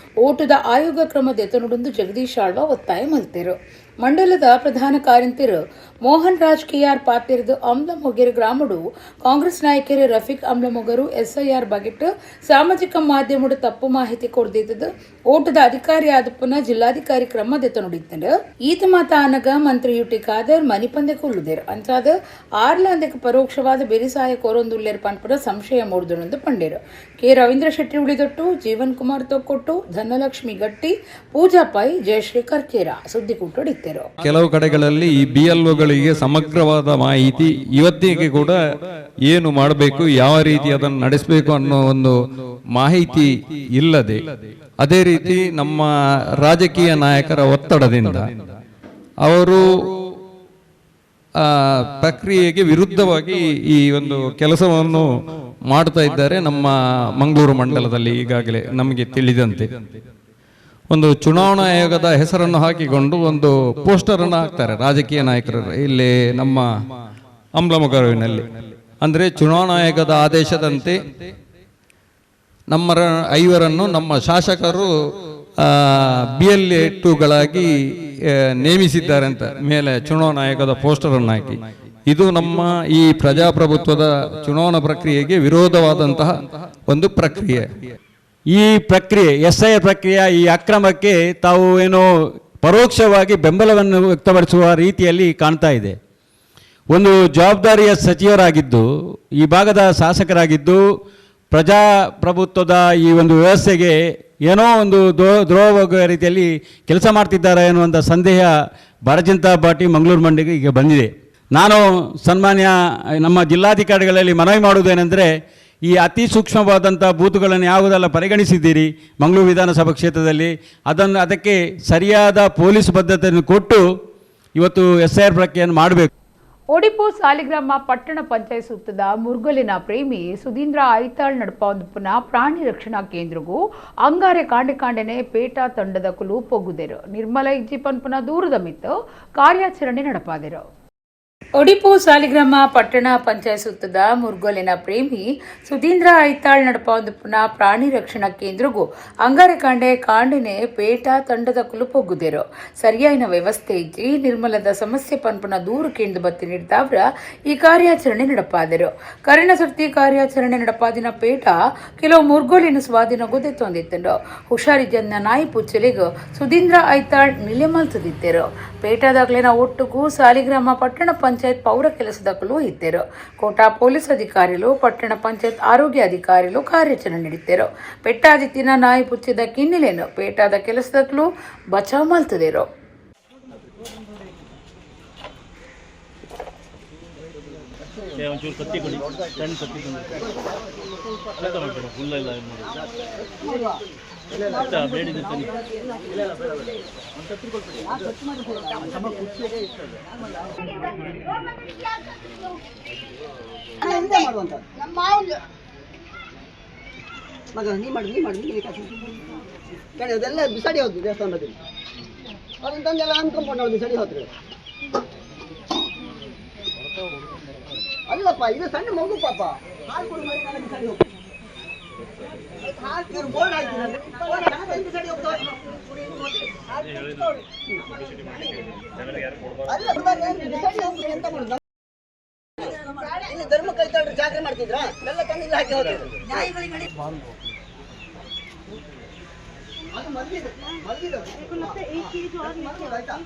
ಓಟದ ಆಯೋಗ ಕ್ರಮ ದೆತನುಡೊಂದು ಜಗದೀಶ್ ಆಳ್ವ ಒತ್ತಾಯ ಮಲ್ತೆರು. ಮಂಡಲದ ಪ್ರಧಾನ ಕಾರ್ಯಂತಿರು ಮೋಹನ್ ರಾಜ್ ಕೆಆರ್ ಪಾತಿರ್ದು ಅಮ್ಲಮೊಗೆರು ಗ್ರಾಮಡು ಕಾಂಗ್ರೆಸ್ ನಾಯಕರು ರಫೀಕ್ ಅಮ್ಲಮೊಗರು ಎಸ್ಐಆರ್ ಬಗೆಟ್ ಸಾಮಾಜಿಕ ಮಾಧ್ಯಮಡು ತಪ್ಪು ಮಾಹಿತಿ ಕೊಡ್ದಿದ್ದದು ಓಟದ ಅಧಿಕಾರಿ ಆದ ಪುನಃ ಜಿಲ್ಲಾಧಿಕಾರಿ ಕ್ರಮ ದೆತನುಡಿತ್ತಂಡು. ಈತ ಮಾತ ಆನಗ ಮಂತ್ರಿ ಯುಟಿ ಖಾದರ್ ಮನಿಪಂದೆ ಕೊಲ್ಲುದೇರು ಅಂಚಾದ ಆರ್ಲಾಂದಕ್ಕೆ ಪರೋಕ್ಷವಾದ ಬೆರಿಸಾಯ ಕೋರೊಂದುಲ್ಲೇರು ಪನ್ಪುರ ಸಂಶಯ ಮೂಡ್ದುನೊಂದು ಪಂಡೇರು. ಕೆ ರವೀಂದ್ರ ಶೆಟ್ಟಿ ಉಳಿದೊಟ್ಟು, ಜೀವನ್ ಕುಮಾರ್ ತೊಕ್ಕೊಟ್ಟು, ಧನಲಕ್ಷ್ಮಿ ಗಟ್ಟಿ, ಪೂಜಾ ಪೈ, ಜಯಶ್ರೀ ಕರ್ಕೇರ ಸುದ್ದಿಗೂಟಡಿತ್ತರು. ಕೆಲವು ಕಡೆಗಳಲ್ಲಿ ಈ ಬಿಎಲ್ಒಗಳಿಗೆ ಸಮಗ್ರವಾದ ಮಾಹಿತಿ ಇವತ್ತಿಗೆ ಕೂಡ ಏನು ಮಾಡಬೇಕು, ಯಾವ ರೀತಿ ಅದನ್ನು ನಡೆಸಬೇಕು ಅನ್ನೋ ಒಂದು ಮಾಹಿತಿ ಇಲ್ಲದೆ, ಅದೇ ರೀತಿ ನಮ್ಮ ರಾಜಕೀಯ ನಾಯಕರ ಒತ್ತಡದಿಂದ ಅವರು ಪ್ರಕ್ರಿಯೆಗೆ ವಿರುದ್ಧವಾಗಿ ಈ ಒಂದು ಕೆಲಸವನ್ನು ಮಾಡ್ತಾ ಇದ್ದಾರೆ. ನಮ್ಮ ಮಂಗಳೂರು ಮಂಡಲದಲ್ಲಿ ಈಗಾಗಲೇ ನಮಗೆ ತಿಳಿದಂತೆ ಒಂದು ಚುನಾವಣಾ ಆಯೋಗದ ಹೆಸರನ್ನು ಹಾಕಿಕೊಂಡು ಒಂದು ಪೋಸ್ಟರನ್ನು ಹಾಕ್ತಾರೆ ರಾಜಕೀಯ ನಾಯಕರು ಇಲ್ಲಿ ನಮ್ಮ ಅಂಬ್ಲಮೊಗರುವಿನಲ್ಲಿ. ಅಂದರೆ ಚುನಾವಣಾ ಆಯೋಗದ ಆದೇಶದಂತೆ ನಮ್ಮ 5 ನಮ್ಮ ಶಾಸಕರು BLA2ಗಳಾಗಿ ನೇಮಿಸಿದ್ದಾರೆ ಅಂತ ಮೇಲೆ ಚುನಾವಣಾ ಆಯೋಗದ ಪೋಸ್ಟರನ್ನು ಹಾಕಿ, ಇದು ನಮ್ಮ ಈ ಪ್ರಜಾಪ್ರಭುತ್ವದ ಚುನಾವಣಾ ಪ್ರಕ್ರಿಯೆಗೆ ವಿರೋಧವಾದಂತಹ ಒಂದು ಪ್ರಕ್ರಿಯೆ. ಈ ಪ್ರಕ್ರಿಯೆ ಎಸ್ಐಆರ್ ಪ್ರಕ್ರಿಯೆ ಈ ಅಕ್ರಮಕ್ಕೆ ತಾವು ಏನೋ ಪರೋಕ್ಷವಾಗಿ ಬೆಂಬಲವನ್ನು ವ್ಯಕ್ತಪಡಿಸುವ ರೀತಿಯಲ್ಲಿ ಕಾಣ್ತಾ ಇದೆ. ಒಂದು ಜವಾಬ್ದಾರಿಯ ಸಚಿವರಾಗಿದ್ದು, ಈ ಭಾಗದ ಶಾಸಕರಾಗಿದ್ದು, ಪ್ರಜಾಪ್ರಭುತ್ವದ ಈ ಒಂದು ವ್ಯವಸ್ಥೆಗೆ ಏನೋ ಒಂದು ದ್ರೋಹವಾಗುವ ರೀತಿಯಲ್ಲಿ ಕೆಲಸ ಮಾಡ್ತಿದ್ದಾರೆ ಎನ್ನುವಂಥ ಸಂದೇಹ ಭಾರತೀಯ ಜನತಾ ಪಾರ್ಟಿ ಮಂಗಳೂರು ಮಂಡಿಗೆ ಈಗ ಬಂದಿದೆ. ನಾನು ಸನ್ಮಾನ್ಯ ನಮ್ಮ ಜಿಲ್ಲಾಧಿಕಾರಿಗಳಲ್ಲಿ ಮನವಿ ಮಾಡುವುದೇನೆಂದರೆ, ಈ ಅತಿ ಸೂಕ್ಷ್ಮವಾದಂಥ ಬೂತುಗಳನ್ನು ಯಾವುದೆಲ್ಲ ಪರಿಗಣಿಸಿದ್ದೀರಿ ಮಂಗಳೂರು ವಿಧಾನಸಭಾ ಕ್ಷೇತ್ರದಲ್ಲಿ, ಅದಕ್ಕೆ ಸರಿಯಾದ ಪೊಲೀಸ್ ಬದ್ಧತೆಯನ್ನು ಕೊಟ್ಟು ಇವತ್ತು ಎಸ್ಐಆರ್ ಪ್ರಕ್ರಿಯೆಯನ್ನು ಮಾಡಬೇಕು. ಒಡಿಪು ಸಾಲಿಗ್ರಾಮ ಪಟ್ಟಣ ಪಂಚಾಯತ್ ಸುತ್ತದ ಮುರ್ಗಲಿನ ಪ್ರೇಮಿ ಸುಧೀಂದ್ರ ಐತಾಳ್ ನಡಪ ಒಂದು ಪುನಃ ಪ್ರಾಣಿ ರಕ್ಷಣಾ ಕೇಂದ್ರಗೂ ಅಂಗಾರೆ ಕಾಂಡೆ ಕಾಂಡೆನೆ ಪೇಟಾ ತಂಡದ ಕುಲು ಪೊಗ್ಗುದೆರು. ನಿರ್ಮಲ ಇಜ್ಜಿಪನ್ ಪುನಃ ದೂರದ ಮಿತ್ತು ಕಾರ್ಯಾಚರಣೆ ನಡಪಾದೆರು. ಒಡಿಪು ಸಾಲಿಗ್ರಾಮ ಪಟ್ಟಣ ಪಂಚಾಯತ್ ಸುತ್ತದ ಮುರ್ಗೋಲಿನ ಪ್ರೇಮಿ ಸುಧೀಂದ್ರ ಐತಾಳ್ ನಡಪ ಒಂದು ಪುನಃ ಪ್ರಾಣಿ ರಕ್ಷಣಾ ಕೇಂದ್ರಗೂ ಅಂಗಾರೆ ಕಾಂಡೆ ಕಾಂಡಿನೆ ಪೇಟಾ ತಂಡದ ಕುಲು ಪೊಗ್ಗುದೆರು. ಸರಿಯಾಯಿನ ವ್ಯವಸ್ಥೆ ಇಜ್ಜಿ ನಿರ್ಮಲದ ಸಮಸ್ಯೆ ಪನ್ಪುನ ದೂರು ಕೇಂದ್ರ ಬತ್ತಿ ನೀಡಿದವರ ಈ ಕಾರ್ಯಾಚರಣೆ ನಡಪಾದರು. ಕರಿಣ ಸುರ್ತಿ ಕಾರ್ಯಾಚರಣೆ ನಡಪಾದಿನ ಪೇಟ ಕೆಲವು ಮುರ್ಗೋಲಿನ ಸ್ವಾಧೀನ ಗೊತ್ತೆತ್ತೊಂದಿತ್ತಂಡು. ಹುಷಾರಿ ಜನ ನಾಯಿ ಪುಚ್ಚಲಿಗೂ ಸುಧೀಂದ್ರ ಐತಾಳ್ ನಿಲೆ ಮಲ್ತದಿತ್ತೇರು. ಪೇಟಾದಾಗ್ಲಿನ ಒಟ್ಟುಗೂ ಸಾಲಿಗ್ರಾಮ ಪಟ್ಟಣ ಪಂಚಾಯತ್ ಪೌರ ಕೆಲಸದಕ್ಕೂ ಇದ್ದರು. ಕೋಟಾ ಪೊಲೀಸ್ ಅಧಿಕಾರಿಗಳು, ಪಟ್ಟಣ ಪಂಚಾಯತ್ ಆರೋಗ್ಯ ಅಧಿಕಾರಿಗಳು ಕಾರ್ಯಾಚರಣೆ ನೀಡಿದ್ದರು. ಪೆಟ್ಟಾದಿತ್ತಿನ ನಾಯಿ ಪುಚ್ಚಿದ ಕಿನ್ನಿಲೇನು ಪೇಟಾದ ಕೆಲಸದಕ್ಕೂ ಬಚಾವ್ ಮಲ್ತದಿರು. ಮಗ ನೀ ಮಾಡು ನೀ ಮಾಡು ನೀ ಕಡೆ ಅದೆಲ್ಲ ಬಿಸಾಡಿ ಹೋದ್ರು ದೇವಸ್ಥಾನದಲ್ಲಿ. ಅದನ್ನ ತಂದೆಲ್ಲ ಅನ್ಕೊಂಡ್ ಬಿಸಾಡಿ ಹೋದ್ರು. ಅಲ್ಲಪ್ಪ ಇದು ಸಣ್ಣ ಮಗು ಪಾಪ, ಹಾಲು ಕೊಡು ಮರಿ ನಾನು ಬಿಸಾಡಿ ಹೋಗ್ತೀನಿ. ಇವ್ರು ಬೋರ್ಡ್ ಹಾಕಿದ್ದಾರೆ, ಬಿಸಾಡಿ ಹೋಗ್ತಾರೆ. ಅಲ್ಲ ಬಿಸಾಡಿ ಹೋಗ್ಬಿಟ್ಟು ಎಂತ ಮಾಡುದು? ಇಲ್ಲಿ ಧರ್ಮ ಕೈತಾಳ್ರು ಜಾತ್ರೆ ಮಾಡ್ತಿದ್ರಾ, ಎಲ್ಲ ತಂದು ಇಲ್ಲಿ ಹಾಕಿ ಹೋಗ್ತಿದ್ರು. ಅದು ಮಲಗಿದೆ ಮಲಗಿದೆ ಆಯ್ತಾ.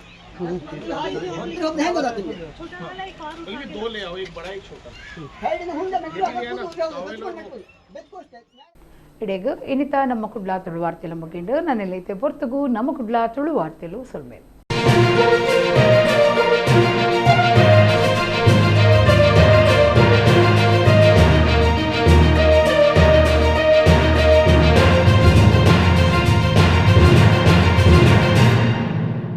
ಇಡೆಗ್ ಇನಿತ ನಮ್ಮ ಕುಡ್ಲ ತುಳು ವಾರ್ತೆಲು ಮುಗಿಂಡು ನನ್ನೆಲ್ಲೈತೆ ಪೊರ್ತುಗು ನಮ್ಮ ಕುಡ್ಲ ತುಳು ವಾರ್ತೆಲು ಸೊಲ್ಮೇಲ್.